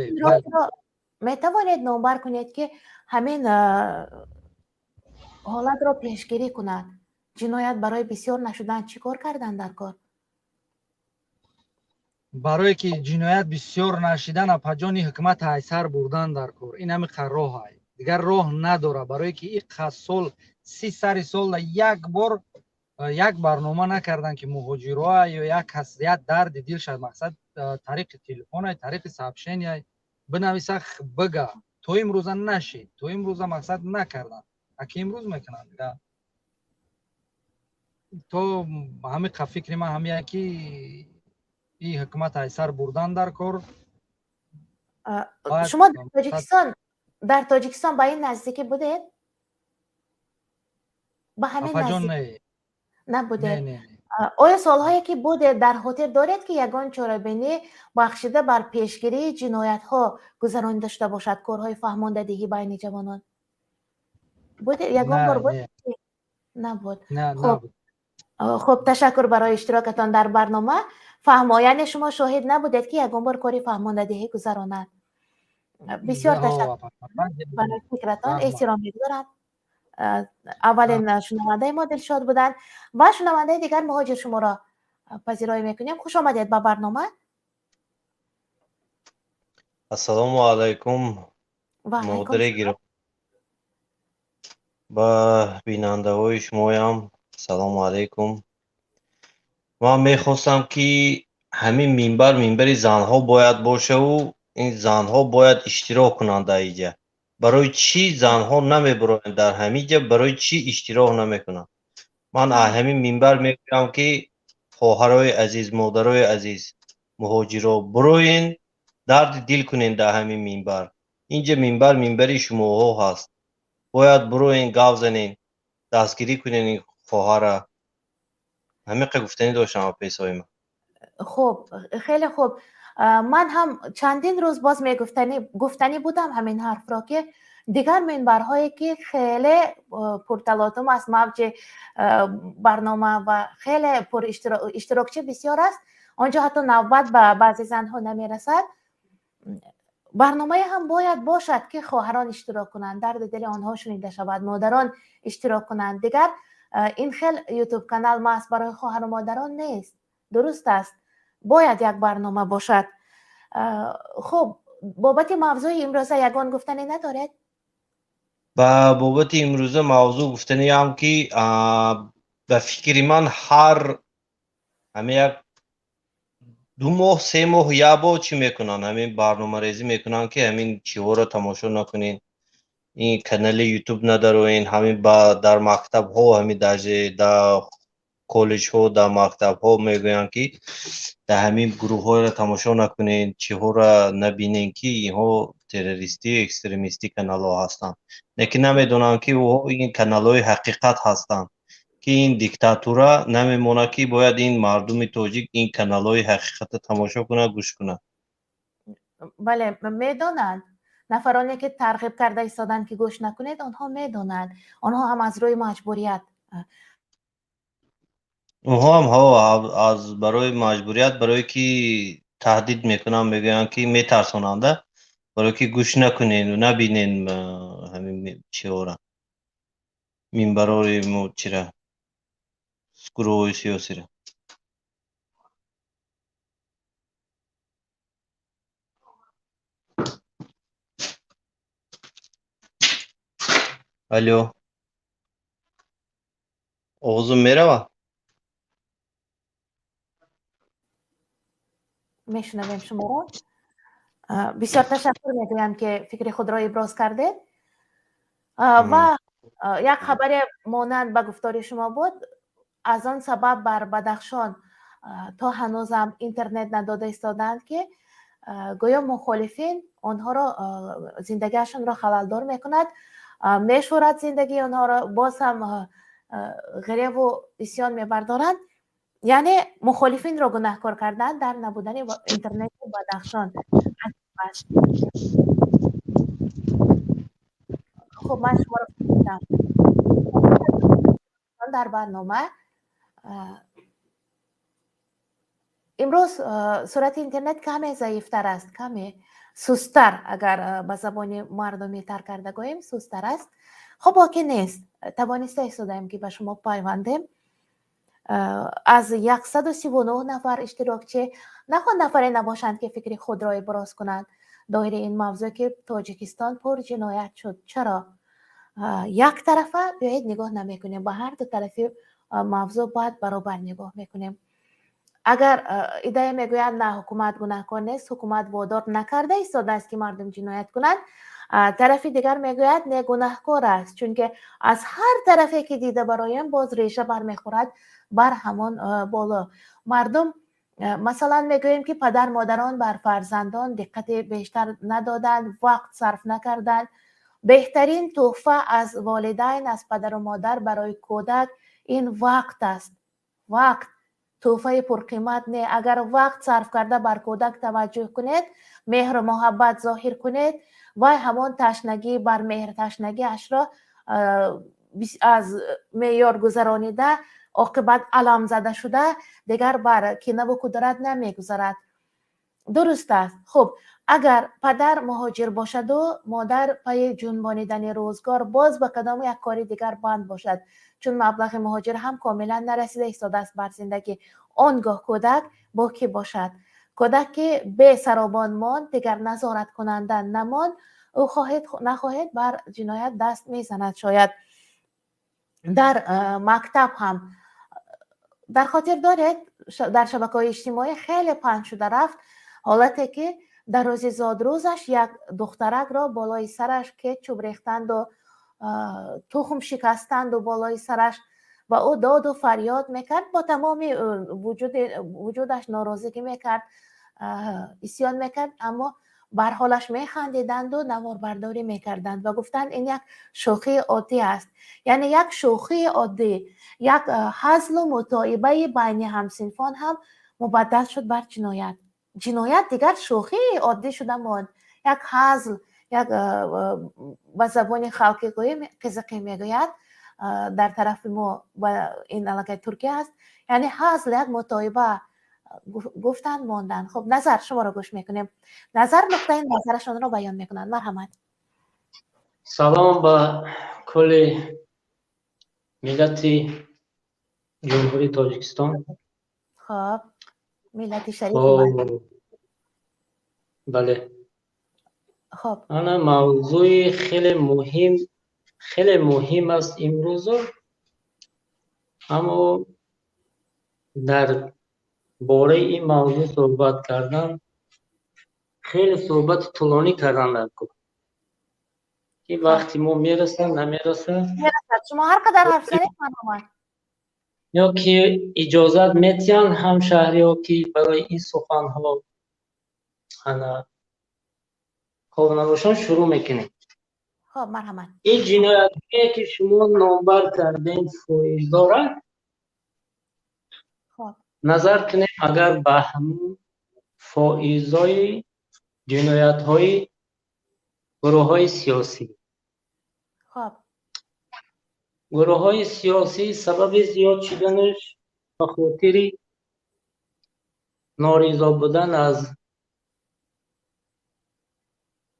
метавонед номбар кунед, ки ҳамин ҳолатро пешгирӣ кунад? Ҷиноят барои бисёр нашудан чӣ кор кардан дар кор? Барое ки ҷиноят бисёр нашидан, апаҷони, ҳукумат айсар бурдан дар кор. Ин ҳами роҳ, дигар роҳ надора. Барое ки иқа сол, 30 сари солда як бор як барнома накардан, ки муҳоҷироа ё як кас як дарди дил шад, мақсад тариқи телефона, тариқи сообщения бинависа, бига. То имрӯза нашид, то имрӯза мақсад накардан. Аки имрӯз мекунанд, то ҳами фикри ман ҳамия, ки и ҳукумат айсар бурдан дар кор. Шумо дар Тоҷикистон ба ин наздикӣ будед? Ба ҳамин набудед? Оё солҳое ки будед, дар хотир доред, ки ягон чорабинӣ бахшида бар пешгирии ҷиноятҳо гузаронида шуда бошад, корҳои фаҳмондадиҳӣ байни ҷавонон буд ягон бор? Буд? Набуд. Хуб, ташаккур барои иштирокатон дар барнома. Фаҳмо, яъне шумо шоҳид набудед, ки ягон бор кори фаҳмондадиҳӣ гузаронад. Бисёр ташаккур барои фикратон, эҳтиром мегузорам. Аввалин шунавандаи мо Дилшод буданд ва шунавандаи дигар, Муҳоҷир, шуморо пазироӣ мекунем. Хуш омадед ба барнома. Ассалому алайкум, модари гиромӣ, ба бинандаҳои шумоям салому алайкум. Ман мехостам, ки ҳамин минбар минбари занҳо бояд бошаву ин занҳо бояд иштирок кунанд дар иҷа. Барои чӣ занҳо намебуроянд дар ҳамин ҷа? Барои чӣ иштирок намекунанд? Ман аз ҳамин минбар мегӯям, ки хоҳарои азиз, модарои азиз, муҳоҷиро, буроен, дарди дил кунен дар ҳамин минбар. Инҷа минбар минбари шумоҳо ҳаст, бояд буроен, гап занен, дастгирӣ кунен ин хоҳара. Ҳамиқа гуфтанӣ доштам, апесои ман. Хуб, хеле хуб. Ман ҳам чандин рӯз боз мегуфтанӣ гуфтанӣ будам ҳамин ҳарфро, ки дигар минбарҳое ки хеле пурталотум аст мавҷи барнома ва хеле пур иштирокчӣ бисёр аст, он ҷо ҳатто навбат ба баъзе занҳо намерасад. Барномае ҳам бояд бошад, ки хоҳарон иштирок кунанд, дарди дили онҳо шунида шавад, модарон иштирок кунанд. Дигар ин хел Ютуб канал маҳз барои хоҳару модарон нест. Дуруст аст, бояд як барнома бошад. Хуб, бобати мавзӯи имрӯза ягон гуфтанӣ надоред? Ба бобати имрӯза мавзӯъ гуфтаниам, ки ба фикри ман, ҳар ҳамин як 2 моҳ, 3 моҳ як бор чӣ мекунанд, ҳамин барномарезӣ мекунанд, ки ҳамин чиҳоро тамошо накунед, ин канали Ютуб надароен, ҳамин дар мактабҳо, ҳамин даже дар коллеҷҳо, дар мактабҳо мегӯянд, ки дар ҳамин гурӯҳҳоро тамошо накунед, чиҳоро набинед, ки инҳо Террористию экстремистӣ каналҳо ҳастанд, лекин намедонанд, ки ин каналҳои ҳақиқат ҳастанд, ки ин диктатура намемонад, ки бояд ин мардуми тоҷик ин каналҳои ҳақиқатро тамошо кунад, гӯш кунад. Бале, медонанд. Нафароне ки тарғиб карда истоданд, ки гӯш накунед, онҳо медонанд. Онҳо ҳам аз рӯи маҷбурият. Онҳо ҳам аз барои маҷбурият, барое ки таҳдид мекунанд, мегӯянд, ки метарсонанда, барое ки гӯш накунен, набинен ҳамин чиҳоро, минбарори чира, гурӯҳҳои сиёсиро. Алло, овозум меравад? Мешунавем шуморо. Бисёр ташаккур мегӯям, ки фикри худро иброз кардед. Ва як хабаре монанд ба гуфтори шумо буд. Аз он сабаб бар Бадахшон то ҳанӯзам интернет надода истодаанд, ки гӯё мухолифин онҳоро, зиндагиашонро халалдор мекунад, мешӯрад зиндагии онҳоро, боз ҳам ғиреву исён мебардоранд. Яъне мухолифинро гунаҳкор кардан дар набудани интернети Бадахшон. Хуб, ман шуморо фаҳмидам. Дар барнома имрӯз суръати интернет каме заифтар аст, каме сусттар, агар ба забони мардумитар карда гӯем, сусттар аст. Хуб, боке нест, тавониста истодаем, ки ба шумо пайвандем. Аз 139 нафар иштирокчӣ нахо нафаре набошанд, ки фикри худро иброз кунанд доираи ин мавзӯъ, ки Тоҷикистон пурҷиноят шуд чаро. Як тарафа биёед нигоҳ намекунем, ба ҳар ду тарафи мавзӯъ бояд баробар нигоҳ мекунем. Агар идея мегӯяд, на, ҳукумат гунаҳкор нест, ҳукумат водор накарда истодааст, ки мардум ҷиноят кунанд, тарафи дигар мегӯяд, не, гунаҳкор аст, чунки аз ҳар тарафе ки дида бароем, боз реша бармехӯрад бар ҳамон боло мардум. Масалан, мегӯем, ки падар модарон бар фарзандон диққати бештар надоданд, вақт сарф накарданд. Беҳтарин тӯҳфа аз волидайн, аз падару модар барои кӯдак ин вақт аст. Вақт тӯҳфаи пурқимат не. Агар вақт сарф карда бар кӯдак таваҷҷӯҳ кунед, меҳру муҳаббат зоҳир кунед, вай ҳамон ташнагӣ бар меҳр ташнагиашро аз меъёр гузаронида, оқибат аламзада шуда, дигар бар кинаву кудурат намегузарад. Дуруст аст. Хуб, агар падар муҳоҷир бошаду модар пайи ҷунбонидани рӯзгор боз ба кадом як кори дигар банд бошад, чун маблағи муҳоҷир ҳам комилан нарасида истодааст бар зиндагӣ, он гоҳ кӯдак бо кӣ бошад? Кӯдак ки бесаробон монд, дигар назораткунанда намонд, ӯ хоҳед нахоҳед бар ҷиноят даст мезанад. Шояд дар мактаб ҳам дар хотир доред, дар шабакаҳои иҷтимоӣ хеле паҳн шуда рафт ҳолате, ки дар рӯзи зодрӯзаш як духтаракро болои сараш кетчуп рехтанду тухм шикастанду болои сараш, ва ӯ доду фарёд мекард, бо тамоми вуҷудаш норозигӣ мекард, исён мекард, аммо бар ҳолаш механдиданду наворбардорӣ мекарданд ва гуфтанд, ин як шӯхии оддӣ аст. Яъне як шӯхии оддӣ, як ҳазлу мутоибаи байни ҳамсинфон ҳам мубаддал шуд бар ҷиноят. Ҷиноят дигар шӯхии оддӣ шуда монд. Як ҳазл, як, ба забони халқӣ гӯем, қизиқӣ мегӯяд дар тарафи мо, ин аллакай Туркия аст, яъне ҳазл, як мутоиба гуфтанд, монданд. Хуб, Назар, шуморо гӯш мекунем. Назар нуқтаи назарашонро баён мекунанд. Марҳамат. Салом ба кулли миллати Ҷумҳурии Тоҷикистон. Хоб, миллати шариф. Бале. Хоб. Ана мавзӯи хеле муҳим, хеле муҳим аст имрӯзо, аммо дар бораи ин мавзӯъ суҳбат кардан, хеле суҳбати тӯлонӣ кардан даркор, ки вақти мо мерасад, намерасад. Шумо ҳар қадар ҳарф занед, марҳамат. Ё ки иҷозат метиҳанд ҳамшаҳриҳо, ки барои ин суханҳо ана Хоб набошам, шурӯъ мекунем. Хоб, марҳамат. Ин ҷиноятҳое, ки шумо номбар кардем, фоиз дорад. Назар кунем агар ба ҳамун фоизҳои ҷиноятҳои гурӯҳҳои сиёсӣ. Гурӯҳҳои сиёсӣ сабаби зиёд шуданаш ба хотири норизо будан аз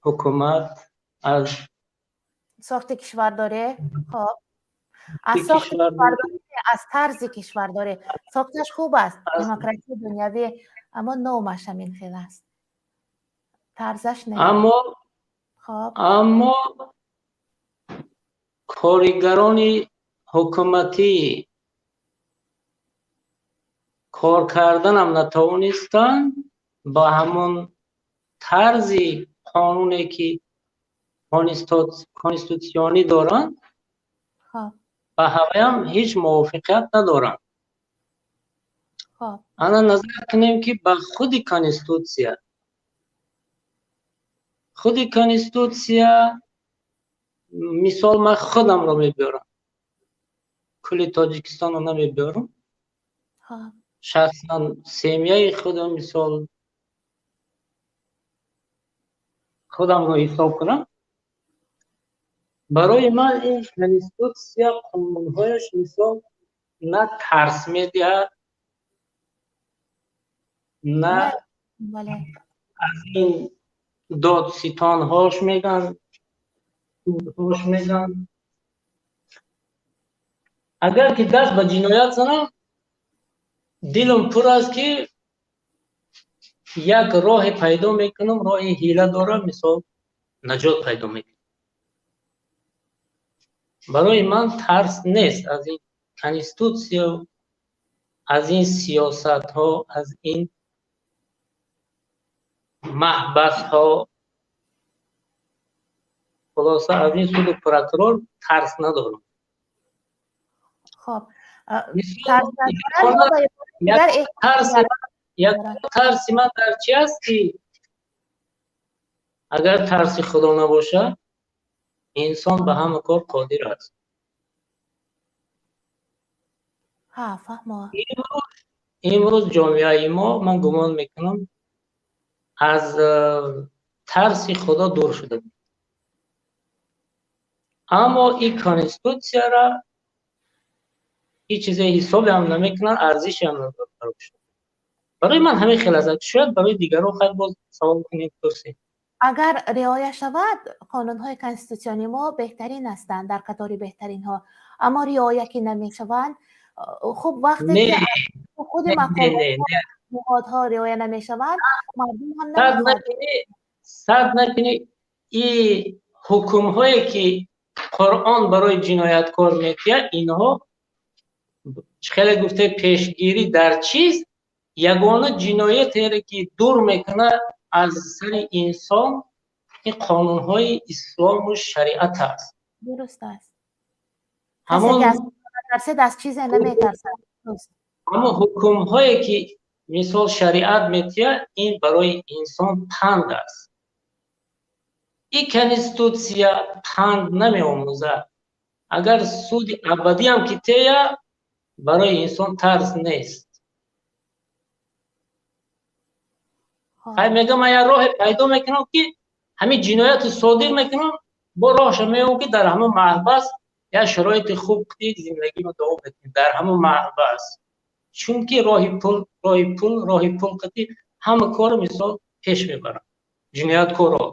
ҳукумат, аз сохти кишвардорӣ. Хоб, аз сохти кишвардорӣ, аз тарзи кишвардорӣ. Сохташ хуб аст, демократияи дунявӣ, аммо номаш ҳамин хел аст, тарзаш не. Аммо коригарони ҳукуматӣ кор карданам натавонистанд ба ҳамон тарзи қонуне, ки конститутсионӣ доранд, ба ҳаваям ҳеҷ мувофиқият надоранд. Ана назар кунем, ки ба худи конститутсия, худи конститутсия, мисол ман худамро мебиёрам, кулли Тоҷикистонро намебиёрам, шахсан семьяи худам, мисол худамро ҳисоб кунам, барои ман ин конститутсия, қонунҳояш, мисол, на тарс медиҳад, на аз ин додситонҳош меган, судҳош меган. Агар ки даст ба ҷиноят занам, дилам пур аст, ки як роҳе пайдо мекунам, роҳи ҳила дорам, мисол наҷот пайдо мекунам. Барои ман тарс нест аз ин конститутсия, аз ин сиёсатҳо, аз ин маҳбасҳо, хулоса аз ин суду прокурор тарс надорам. Хоб, як тарси ман дар чи аст, ки агар тарси Худо набошад, инсон ба ҳама кор қодир аст. Имрӯз ҷомеаи мо, ман гумон мекунам, аз тарси Худо дур шуда буд. Аммо ин конститутсияра ҳеҷ чизе ҳисобе ҳам намекунанд, арзише ҳам надорад барояшон. Барои ман ҳамин хел аст, шояд барои дигарон. Хайр, боз савол кунед, пурсед. Агар риоя шавад, қонунҳои конститутсионии мо беҳтарин ҳастанд, дар қатори беҳтаринҳо, аммо риоя ки намешаванд, хуб, вақте ки худи мақомот, ниҳодҳо риоя намешаванд, мардум ҳам намехоҳад. Сад накунӣ, и ҳукмҳое, ки Қуръон барои ҷинояткор метиҳад, инҳо хеле гуфте пешгирӣ дар чиз, ягона ҷиноятере, ки дур мекунад аз сари инсон, ин қонунҳои ислому шариат аст. Дуруст аст. Тарсед, аз чизе наметарсад. Ҳамон ҳукмҳое, ки мисол шариат метиҳад, ин барои инсон панд аст. Ин конститутсия панд намеомӯзад. Агар суди абадиам ки тея, барои инсон тарс нест. Хай, мегӯям, ман як роҳе пайдо мекунам, ки ҳамин ҷиноятро содир мекунам, бо роҳша меём, ки дар ҳамон маҳбас як шароити хуб зиндагиро давом мекунем дар ҳамон маҳбас, чунки роҳи пул, роҳи пул, роҳи пул қати ҳама корро мисол пеш мебаранд ҷинояткорро.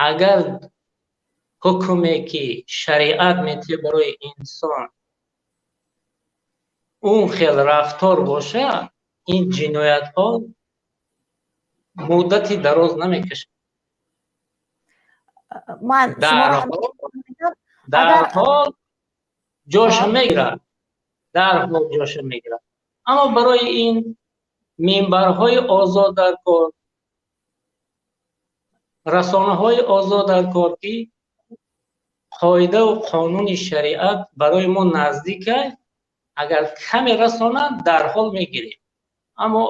Агар ҳукме, ки шариат метиҳад барои инсон, он хел рафтор бошад, ин ҷиноятҳо муддати дароз намекашад. Дарҳол ҷоша мегирад, дарҳол ҷоша мегирад. Аммо барои ин минбарҳои озод дар кор, расонаҳои озод дар кор, ки қоидаву қонуни шариат барои мо наздик аст, агар каме расонанд, дарҳол мегирем. Аммо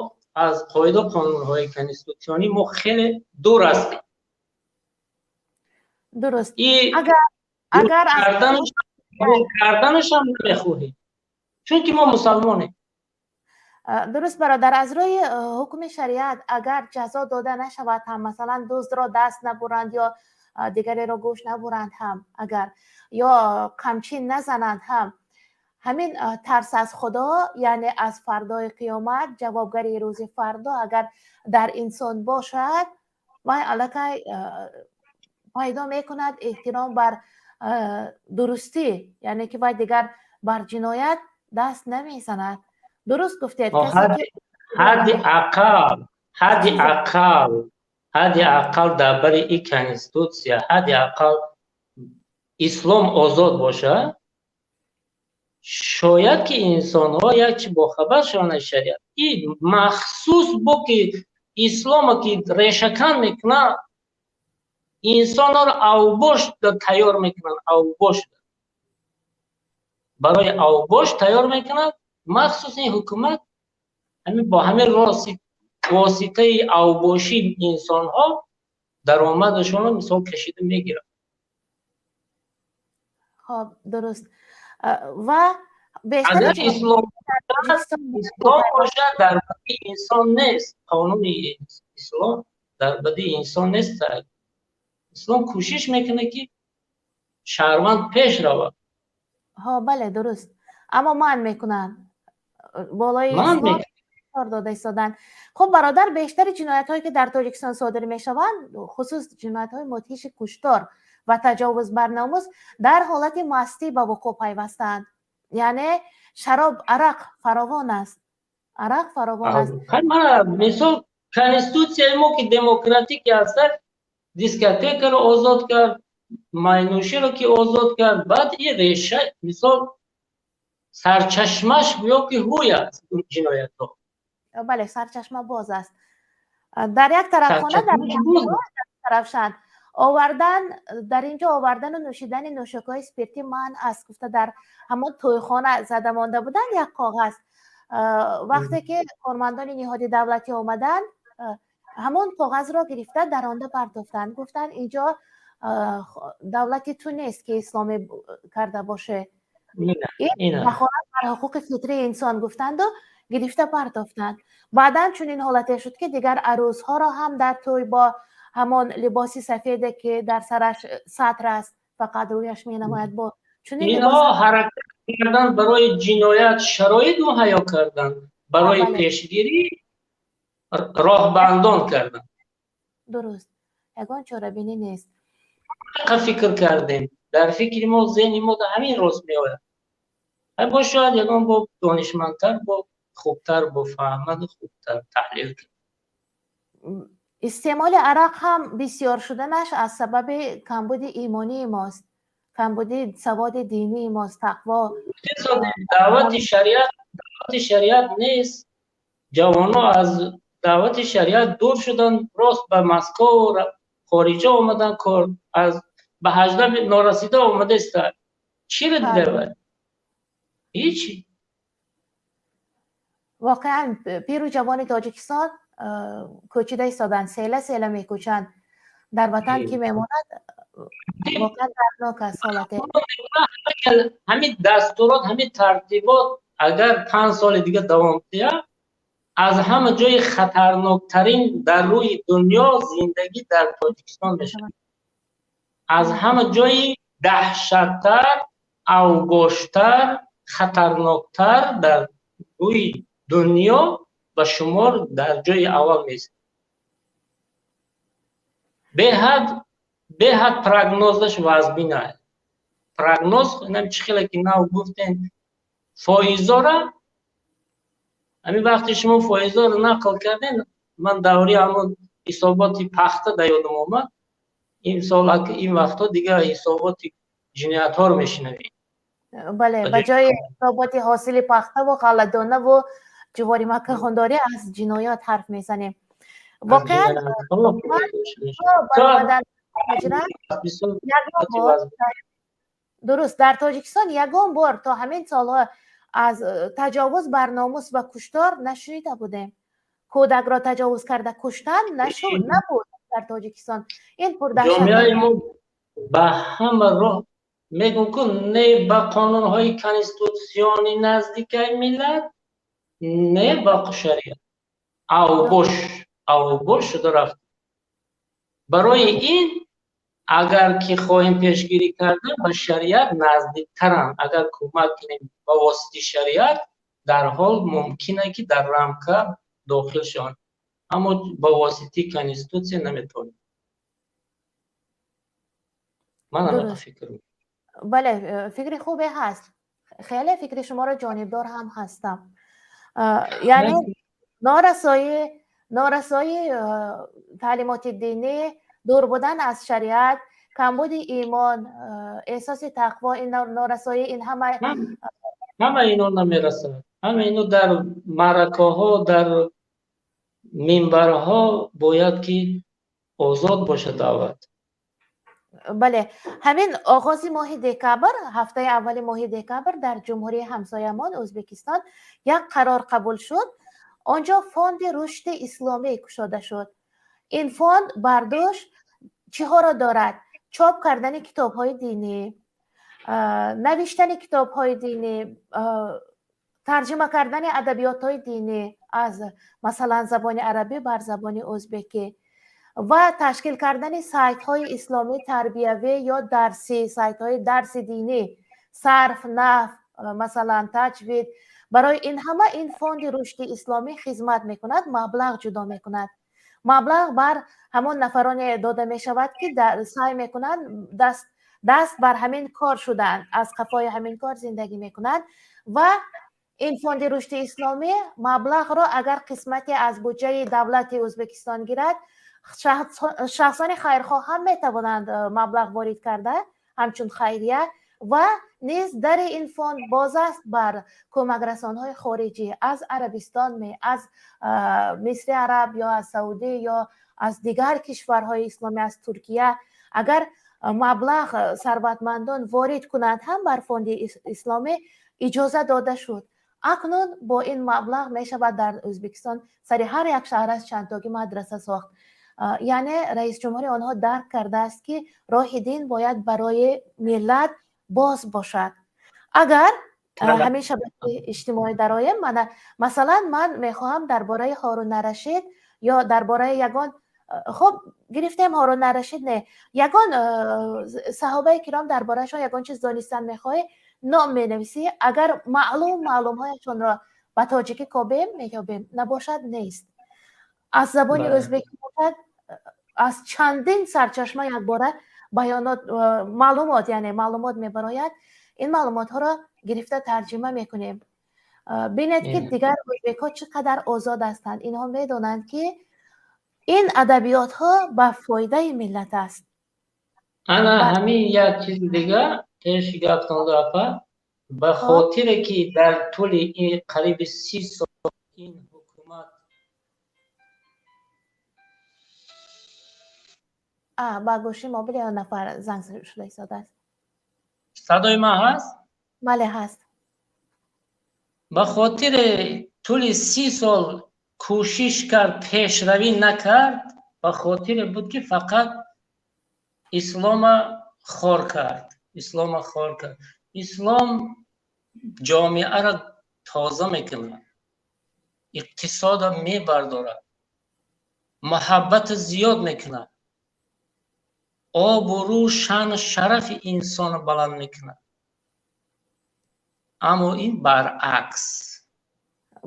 аз қоида қонунҳои конститутсионӣ мо хеле дур ҳастем. Дуруст. И Агар карданашам намехоҳем, чунки мо мусалмонем. Дуруст, бародар, аз рӯи ҳукми шариат, агар ҷазо дода нашавад ҳам, масалан, дуздро даст набуранд ё дигареро гӯш набуранд ҳам, агар ё қамчин назананд ҳам, ҳамин тарс аз Худо, яъне аз фардои қиёмат, ҷавобгарии рӯзи фардо, агар дар инсон бошад, вай аллакай пайдо мекунад эҳтиром бар дурустӣ, яъне ки вай дигар бар ҷиноят даст намезанад. Дуруст гуфтед. Ҳадди ақал дар бари и конститутсия, ҳадди ақал ислом озод бошад, шояд ки инсонҳо як чи бохабар шаванд аз шариат. И махсус бо ки ислома ки решакан мекунад, инсонҳоро авбош тайёр мекунанд, авбош барои авбош тайёр мекунад. Махсус ин ҳукумат бо ҳамин воситаи авбошии инсонҳо даромадашонро, мисол, кашида мегирад. Хоб, дуруст. Ва агар ислом бошад, дар бади инсон нест. Қонуни ислом дар бади инсон нест. Ислом кӯшиш мекунад, ки шаҳрванд пеш равад. Ҳо, бале, дуруст, аммо манъ мекунанд, болои кор дода истоданд. Хуб, бародар, бештари ҷиноятҳое, ки дар Тоҷикистон содир мешаванд, хусус ҷиноятҳои мудҳиши куштор ва таҷовуз бар номус, дар ҳолати мастӣ ба вуқӯъ пайвастаанд, яъне шароб, арақ фаровон аст, арақ фаровон аст. Мисол, конститутсияи мо, ки демократикӣ аста, дискотекаро озод кард, майнӯширо ки озод кард, баъд и реша, мисол, сарчашмаш гӯё ки ҳуй аст ҷиноятҳо. Бале, сарчашма боз аст. Дар як тарафхона дар тарафшан овардан, дар ин ҷо овардану нӯшидани нӯшокиҳои спиртӣ манъ аст, гуфта, дар ҳамон тӯйхона зада монда буданд як коғаз. Вақте ки кормандони ниҳоди давлатӣ омаданд, ҳамон коғазро гирифта, даронда партофтанд, гуфтанд: «Инҷо давлати ту нест, ки исломӣ карда боше, ин дахолат бар ҳуқуқи фитрии инсон», гуфтанду гирифта партофтанд. Баъдан чунин ҳолате шуд, ки дигар арӯзҳоро ҳам дар тӯй бо ҳамон либоси сафеде, ки дар сараш сатр аст, фақат рӯяш менамояд, бо чунин инҳо ҳаракат кардан, барои ҷиноят шароит муҳайё кардан, барои пешгирӣ роҳбандон кардан. Дуруст, ягон чорабинӣ нест. Фикр кардем, дар фикри мо, зеҳни мо ҳамин рост меояд. Бо шояд ягон бо донишмандтар, бо хубтар, бо фаҳмаду хубтар таҳлил кард. Истеъмоли арақ ҳам бисёр шуданаш аз сабаби камбуди имонии мост, камбуди саводи динии мост, тақво. Даъвати шариат, даъвати шариат нест. Ҷавонҳо аз даъвати шариат дур шуданд, рост ба Москов, хориҷа омадан. Кор аз ба 18 норасида омадаиста, чиро дида? Ҳичи. Воқеан, пиру ҷавони Тоҷикистон кӯчида истоданд, села села мекӯчанд. Дар ватан ки мемонад? Воқеан дарднок аст ҳолате. Ҳамин дастурот, ҳамин тартибот агар 5 соли дига давом диҳад, аз ҳама ҷои хатарноктарин дар рӯи дунё зиндагӣ дар Тоҷикистон мешавад, аз ҳама ҷои даҳшаттар, авбоштар, хатарноктар дар рӯи дунё ба шумор дар ҷои аввал меистад. Беҳад, беҳад прогнозаш вазбин аст. Прогноз инам чӣ хеле ки нав гуфтем, фоизора, ҳамин вақте шумо фоизоро нақл кардем, ман даври ҳамон ҳисоботи пахта да ёдам омад. Ин сол, ин вақтҳо дигар ҳисоботи ҷиноятҳоро мешунавем. Бале, ба ҷои ҳисоботи ҳосили пахтаву ғалладонаву ҷуворимаккахондорӣ аз ҷиноят ҳарф мезанем. Воқеан, баромадан муҳоҷират, ягон бор, дуруст, дар Тоҷикистон ягон бор то ҳамин солҳо аз таҷовуз бар номус ва куштор нашунида будем. Кӯдакро таҷовуз карда куштан набуд дар Тоҷикистон. Ин ҷомеаи мо Ба ҳама роҳ мегӯм, ку не ба қонунҳои конститутсионӣ наздикаи миллат, не ба шариат. Авбош, авбош шуда рафт. Барои ин агар ки хоҳем пешгирӣ кардан, ба шариат наздиктаранд. Агар кӯмак кунем ба воситаи шариат, дарҳол мумкин ки дар рамка дохил шаванд. Аммо ба воситаи конститутсия наметавонем. Ман ҳамин фикр мекунам. Бале, фикри хубе ҳаст. Хеле фикри шуморо ҷонибдор ҳам ҳастам. Яъне норасоии таълимоти динӣ, дур будан аз шариат, камбуди имон, эҳсоси тақво, ин норасоӣ, ин ҳама ҳама ино намерасад. Ҳама ино дар маъракаҳо, дар минбарҳо бояд ки озод бошад даъват. Бале, ҳамин оғози моҳи декабр, ҳафтаи аввали моҳи декабр дар ҷумҳурии ҳамсоямон Ӯзбекистон як қарор қабул шуд. Он ҷо фонди рушди исломӣ кушода шуд. Ин фонд бар дӯш чиҳоро дорад? Чоп кардани китобҳои динӣ, навиштани китобҳои динӣ, тарҷима кардани адабиётҳои динӣ аз масалан забони арабӣ бар забони ӯзбекӣ ва ташкил кардани сайтҳои исломӣ тарбиявӣ ё дарсӣ, сайтҳои дарси динӣ, сарф, наҳв, масалан таҷвид. Барои ин ҳама ин фонди рушди исломӣ хизмат мекунад, маблағ ҷудо мекунад. Маблағ бар ҳамон нафароне дода мешавад, ки саъй мекунанд даст бар ҳамин кор шуданд, аз қафои ҳамин кор зиндагӣ мекунанд ва ин фонди рушди исломӣ маблағро агар қисмате аз буҷаи давлати Ӯзбекистон гирад, шахсони хайрхоҳ ҳам метавонанд маблағ ворид карда ҳамчун хайрия ва низ дари ин фонд боз аст бар кӯмакрасонҳои хориҷӣ аз Арабистон, аз Мисри Араб ё аз Саудӣ ё аз дигар кишварҳои исломӣ, аз Туркия. Агар маблағ сарватмандон ворид кунанд ҳам бар фонди исломӣ иҷоза дода шуд. Акнун бо ин маблағ мешавад дар Ӯзбекистон сари ҳар як шаҳр аз чандтоги мадраса сохт. Яъне раис ҷумҳури онҳо дарк кардааст, ки роҳи дин бояд барои миллат боз бошад. Агар ҳамин шабакаи иҷтимоӣ дароем, мана масалан ман мехоҳам дар бораи Ҳорун Рашид ё дар бораи ягон, хуб гирифтем Ҳорун Рашид, не, ягон саҳобаи киром дар бораашон ягон чиз донистан мехоҳӣ, ном менависӣ, агар маълум маълумҳояшонро ба тоҷикӣ кобем, меёбем, набошад нест. Аз забони ӯзбекӣ бошад, аз чандин сарчашма якбора баёнот, маълумот, яъне маълумот мебарояд. Ин маълумотҳоро гирифта тарҷима мекунем. Бинед, ки дигар ӯзбекҳо чӣ қадар озод ҳастанд. Инҳо медонанд, ки ин адабиётҳо ба фоидаи миллат аст. Ана ҳамин як чизи дигар пеши гаптон апа, ба хотире ки дар тӯли ин қариби 30 сол ин ҳукумат ба гӯши мобил як нафар занг шуда истодааст. Садои ман ҳаст? Бале, ҳаст. Ба хотири тӯли 30 сол кӯшиш кард, пешравӣ накард, ба хотире буд, ки фақат ислома хор кард. Ислома хор кард. Ислом ҷомеаро тоза мекунад, иқтисода мебардорад, муҳаббата зиёд мекунад, обрӯ, шаъну шарафи инсонро баланд мекунад. Аммо ин баръакс.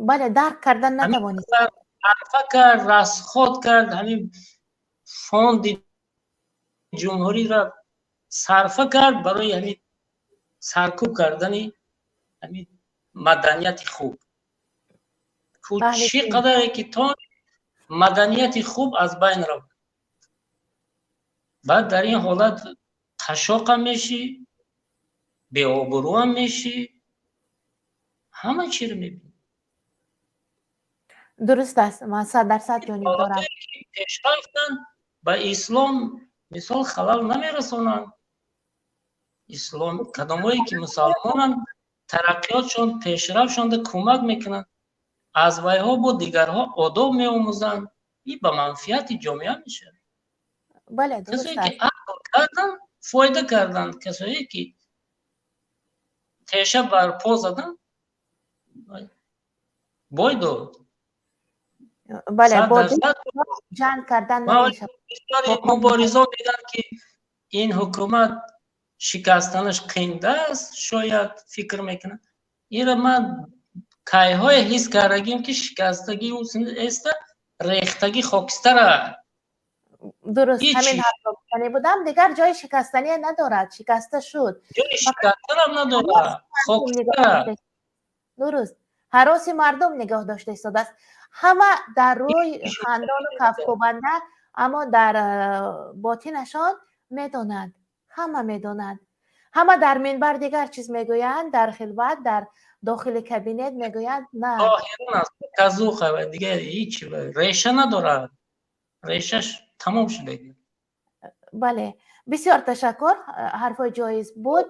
Бале, дарк кардан натавонист. Арфа кард, расход кард, ҳамин фонди ҷумҳуриро сарфа кард барои ҳамин саркӯб кардани ҳамин маданияти хуб. Чӣ қадаре ки то маданияти хуб аз байн рафт. Баъд дар ин ҳолат қашоқам мешӣ, беобрӯам мешӣ, ҳама чиро мебинӣ. Дуруст аст, ман 100% ҷониб дорам. Пешрафтанд ба ислом мисол халал намерасонанд. Ислом кадомое ки мусалмонанд, тараққиётшон, пешрафтшонда кӯмак мекунанд. Аз вайҳо бо дигарҳо одоб меомӯзанд. Ин ба манфиати ҷомеа мешавад. Бале, дуруст Касое аст. ки ақл карданд, Фоида карданд касое, ки теша бар по задан, бой дод. Бале, бо ҷанг кардан. Муборизон диданд, ки ин ҳукумат шикастанаш қинда аст, шояд фикр мекунад. Инро ман кайҳое ҳис кардагим, ки шикастагӣ эста, рехтагӣ хокистара. Дуруст, ҳамин ҳарфро гуфтанӣ будам. Дигар ҷои шикастанӣ надорад, шикаста шуд. Ҷои шикастанам надорад, хокистара. Дуруст, ҳароси мардум нигоҳ дошта истодааст. Ҳама дар рӯй хандону кафкӯбанда, аммо дар ботинашон медонанд, ҳама медонанд. Ҳама дар минбар дигар чиз мегӯянд, дар хилват, дар дохили кабинет мегӯянд, на. Казуха, дигар ҳеч реша надорад, решаш тамом шуда. Бале, бисёр ташаккур, ҳарфҳои ҷоиз буд.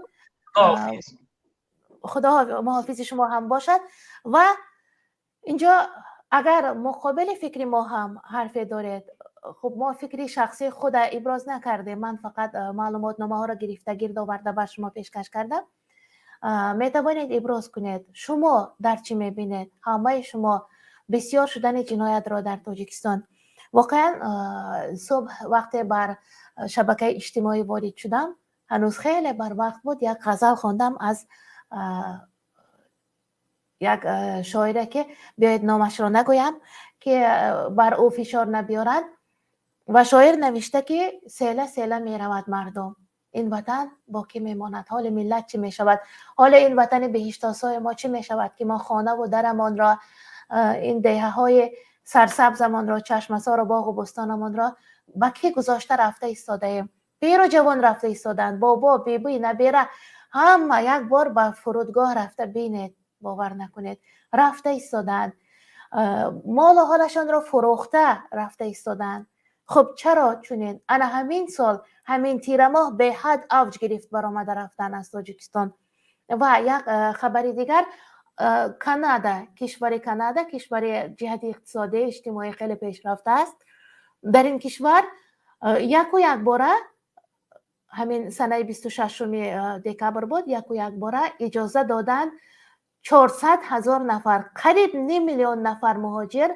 Худо муҳофизи шумо ҳам бошад. Ва инҷо агар муқобили фикри мо ҳам ҳарфе доред, хуб, мо фикри шахсии худа иброз накардем, ман фақат маълумотномаҳоро гирифта, гирд оварда, ба шумо пешкаш кардам. Метавонед иброз кунед, шумо дар чӣ мебинед ҳамаи шумо бисёр шудани ҷиноятро дар Тоҷикистон? Воқеан, субҳ вақте бар шабакаи иҷтимоӣ ворид шудам, ҳанӯз хеле барвақт буд, як ғазал хондам аз як шоире, ки биёед, номашро нагӯям, ки бар ӯ фишор набиёранд. Ва шоир навишта, ки села села меравад мардум, ин ватан бо кӣ мемонад? Ҳоли миллат чӣ мешавад? Ҳоли ин ватани беҳиштосои мо чӣ мешавад, ки мо хонаву дарамонро, ин деҳаҳои сарсабзамонро, чашмасору боғу бӯстонамонро ба кӣ гузошта рафта истодаем? Пиру ҷавон рафта истодаанд, бобо, бибӣ, набера, ҳама. Як бор ба фурудгоҳ рафта бинед, бовар накунед, рафта истодаанд, молу ҳолашонро фурӯхта рафта истодаанд. Хуб, чаро чунин? Ана ҳамин сол, ҳамин тирамоҳ беҳад авҷ гирифт баромада рафтан аз Тоҷикистон. Ва як хабари дигар: Канада, кишвари Канада, кишвари ҷиҳати иқтисодӣ, иҷтимоӣ хеле пешрафта аст. Дар ин кишвар яку якбора, ҳамин санаи 26-уми декабр буд, яку якбора иҷоза доданд 400 000 нафар, қариб ним миллион нафар муҳоҷир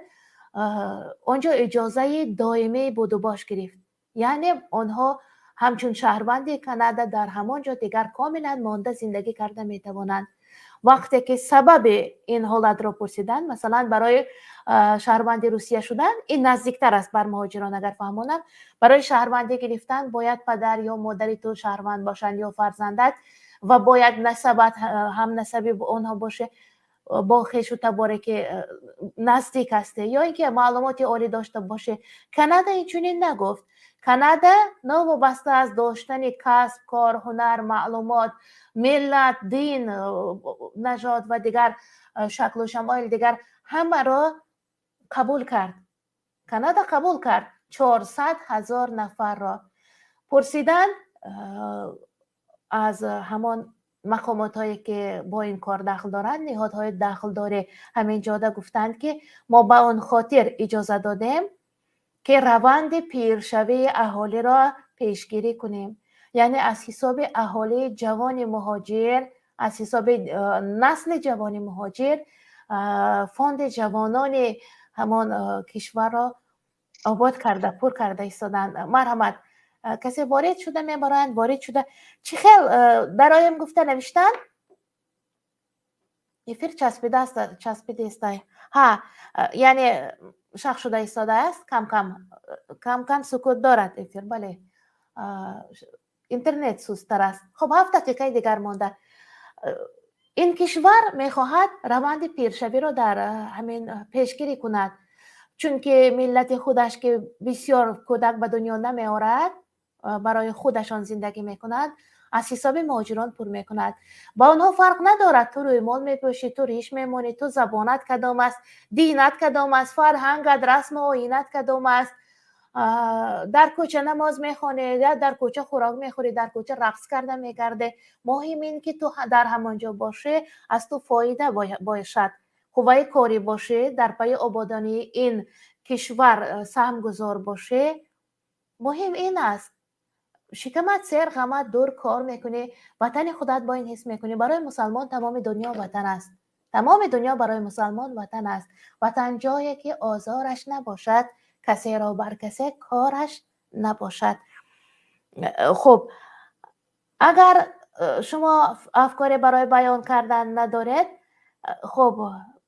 онҷо иҷозаи доимии будубош гирифт. Яъне онҳо ҳамчун шаҳрванди Канада дар ҳамон ҷо дигар комилан монда зиндагӣ карда метавонанд. Вақте ки сабаби ин ҳолатро пурсиданд, масалан, барои шаҳрванди Русия шудан, ин наздиктар аст бар муҳоҷирон, агар фаҳмонам, барои шаҳрвандӣ гирифтан бояд падар ё модари ту шаҳрванд бошанд ё фарзандат ва бояд насабат ҳамнасаби онҳо боше, бо хешу таборе ки наздик ҳасте, ё ин ки маълумоти олӣ дошта боше. Канада инчунин нагуфт. Канада новобаста аз доштани касб, кор, ҳунар, маълумот, миллат, дин, нажод ва дигар шаклу шамоил дигар, ҳамаро қабул кард. Канада қабул кард 400 000 нафарро. Пурсиданд аз ҳамон мақомотҳое, ки бо ин кор дахл доранд, ниҳодҳои дахлдори ҳамин ҷода, гуфтанд, ки мо ба он хотир иҷоза додем, ки раванди пиршавии аҳолиро пешгирӣ кунем, яъне аз ҳисоби аҳолии ҷавони муҳоҷир, аз ҳисоби насли ҷавони муҳоҷир фонди ҷавонони ҳамон кишварро обод карда, пур карда истоданд. Марҳамат, касе ворид шуда мебароянд, ворид шуда чӣ хел дароем гуфта навиштанд. Эфир часпидааст, часпидестай, ҳа, яъне шах шуда истодааст, кам кам, кам кам сукут дорад эфир. Бале, интернет сусттар аст. Хуб, 7 дақиқаи дигар монда. Ин кишвар мехоҳад раванди пиршавиро дар ҳамин пешгирӣ кунад, чунки миллати худаш, ки бисёр кӯдак ба дунё намеорад, барои худашон зиндагӣ мекунад, аз ҳисоби муҳоҷирон пур мекунад. Ба онҳо фарқ надорад, ту рӯймол мепӯшӣ, ту риш мемонӣ, ту забонат кадом аст, динат кадом аст, фарҳангат, расму оинат кадом аст, дар кӯча намоз мехонӣ, дар кӯча хӯрок мехӯрӣ, дар кӯча рақс карда мегардӣ. Муҳим ин ки ту дар ҳамон ҷо бошӣ, аз ту фоида бошад, қувваи корӣ бошӣ, дар пайи ободонии ин кишвар саҳмгузор бошӣ. Муҳим ин аст. Шикамат сер, ғамат дур, кор мекунӣ, ватани худат бо ин ҳис мекунӣ. Барои мусалмон тамоми дунё ватан аст, тамоми дунё барои мусалмон ватан аст. Ватан ҷое ки озораш набошад, касеро бар касе кораш набошад. Хуб, агар шумо афкоре барои баён кардан надоред, хуб,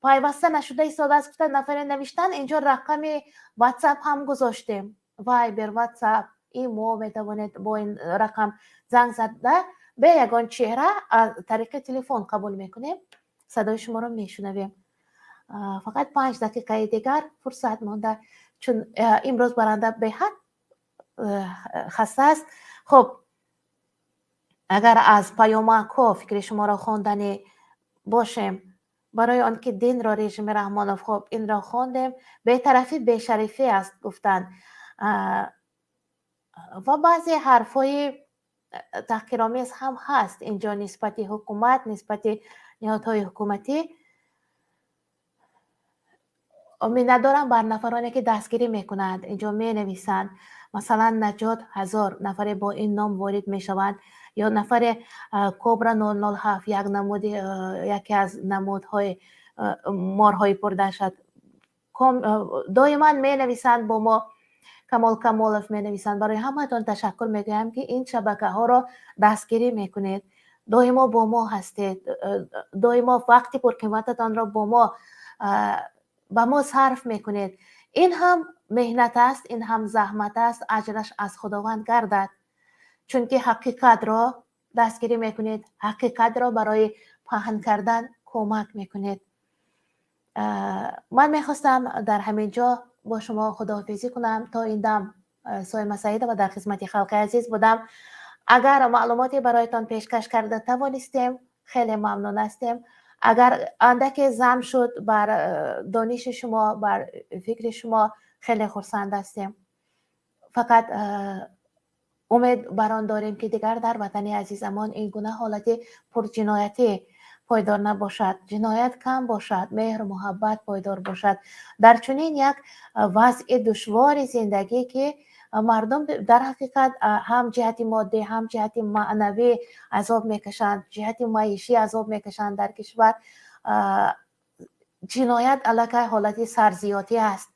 пайваста нашуда истодааст, гуфта нафаре навиштан. Инҷо рақами Ватсап ҳам гузоштем, Вайбер, Ватсап, ИМО. Метавонед бо ин рақам занг зада, бе ягон чеҳра аз тариқи телефон қабул мекунем, садои шуморо мешунавем. Фақат 5 дақиқаи дигар фурсат монда, чун имрӯз баранда беҳад хаста аст. Хуб, агар аз паёмакҳо фикри шуморо хонданӣ бошем, барои он ки динро режими Раҳмонов, хуб, инро хондем. Бетарафӣ бешарифӣ аст, гуфтанд ва баъзе ҳарфҳои таҳқиромез ҳам ҳаст инҷо нисбати ҳукумат, нисбати ниҳодҳои ҳукуматӣ. Миннатдорам бар нафароне ки дастгирӣ мекунанд, инҷо менависанд. Масалан, Наҷот ҳазор нафаре бо ин ном ворид мешаванд ё нафаре Кобра 007, як намуди, яке аз намудҳои морҳои пурдаҳшат, доиман менависанд бо мо. Камол Камолов менависанд. Барои ҳамаатон ташаккур мегӯям, ки ин шабакаҳоро дастгирӣ мекунед, доимо бо мо ҳастед, доимо вақти пурқимататонро бо мо ба мо сарф мекунед. Ин ҳам меҳнат аст, ин ҳам заҳмат аст, аҷраш аз Худованд гардад, чунки ҳақиқатро дастгирӣ мекунед, ҳақиқатро барои паҳн кардан кӯмак мекунед. Ман мехостам дар ҳамин ҷо бо шумо худоҳофизӣ кунам. То ин дам Соима Саидова дар хизмати халқи азиз будам. Агар маълумоте бароятон пешкаш карда тавонистем, хеле мамнун ҳастем. Агар андаке зам шуд бар дониши шумо, бар фикри шумо, хеле хурсанд ҳастем. Фақат умед бар он дорем, ки дигар дар ватани азизамон ин гуна ҳолати пурҷиноятӣ пойдор набошад, ҷиноят кам бошад, меҳру муҳаббат пойдор бошад. Дар чунин як вазъи душвори зиндагӣ, ки мардум дар ҳақиқат ҳам ҷиҳати моддӣ, ҳам ҷиҳати маънавӣ азоб мекашанд, ҷиҳати маишӣ азоб мекашанд, дар кишвар ҷиноят аллакай ҳолати сарзиётӣ аст,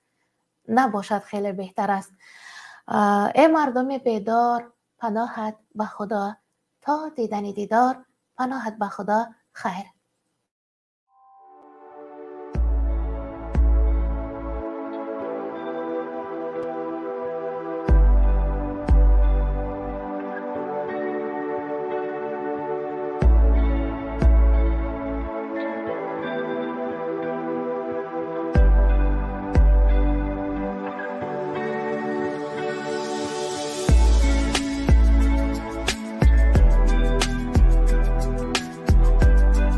набошад, хеле беҳтар аст. Э мардуми бедор, паноҳат ба Худо, то дидани дидор, паноҳат ба Худо, хайр.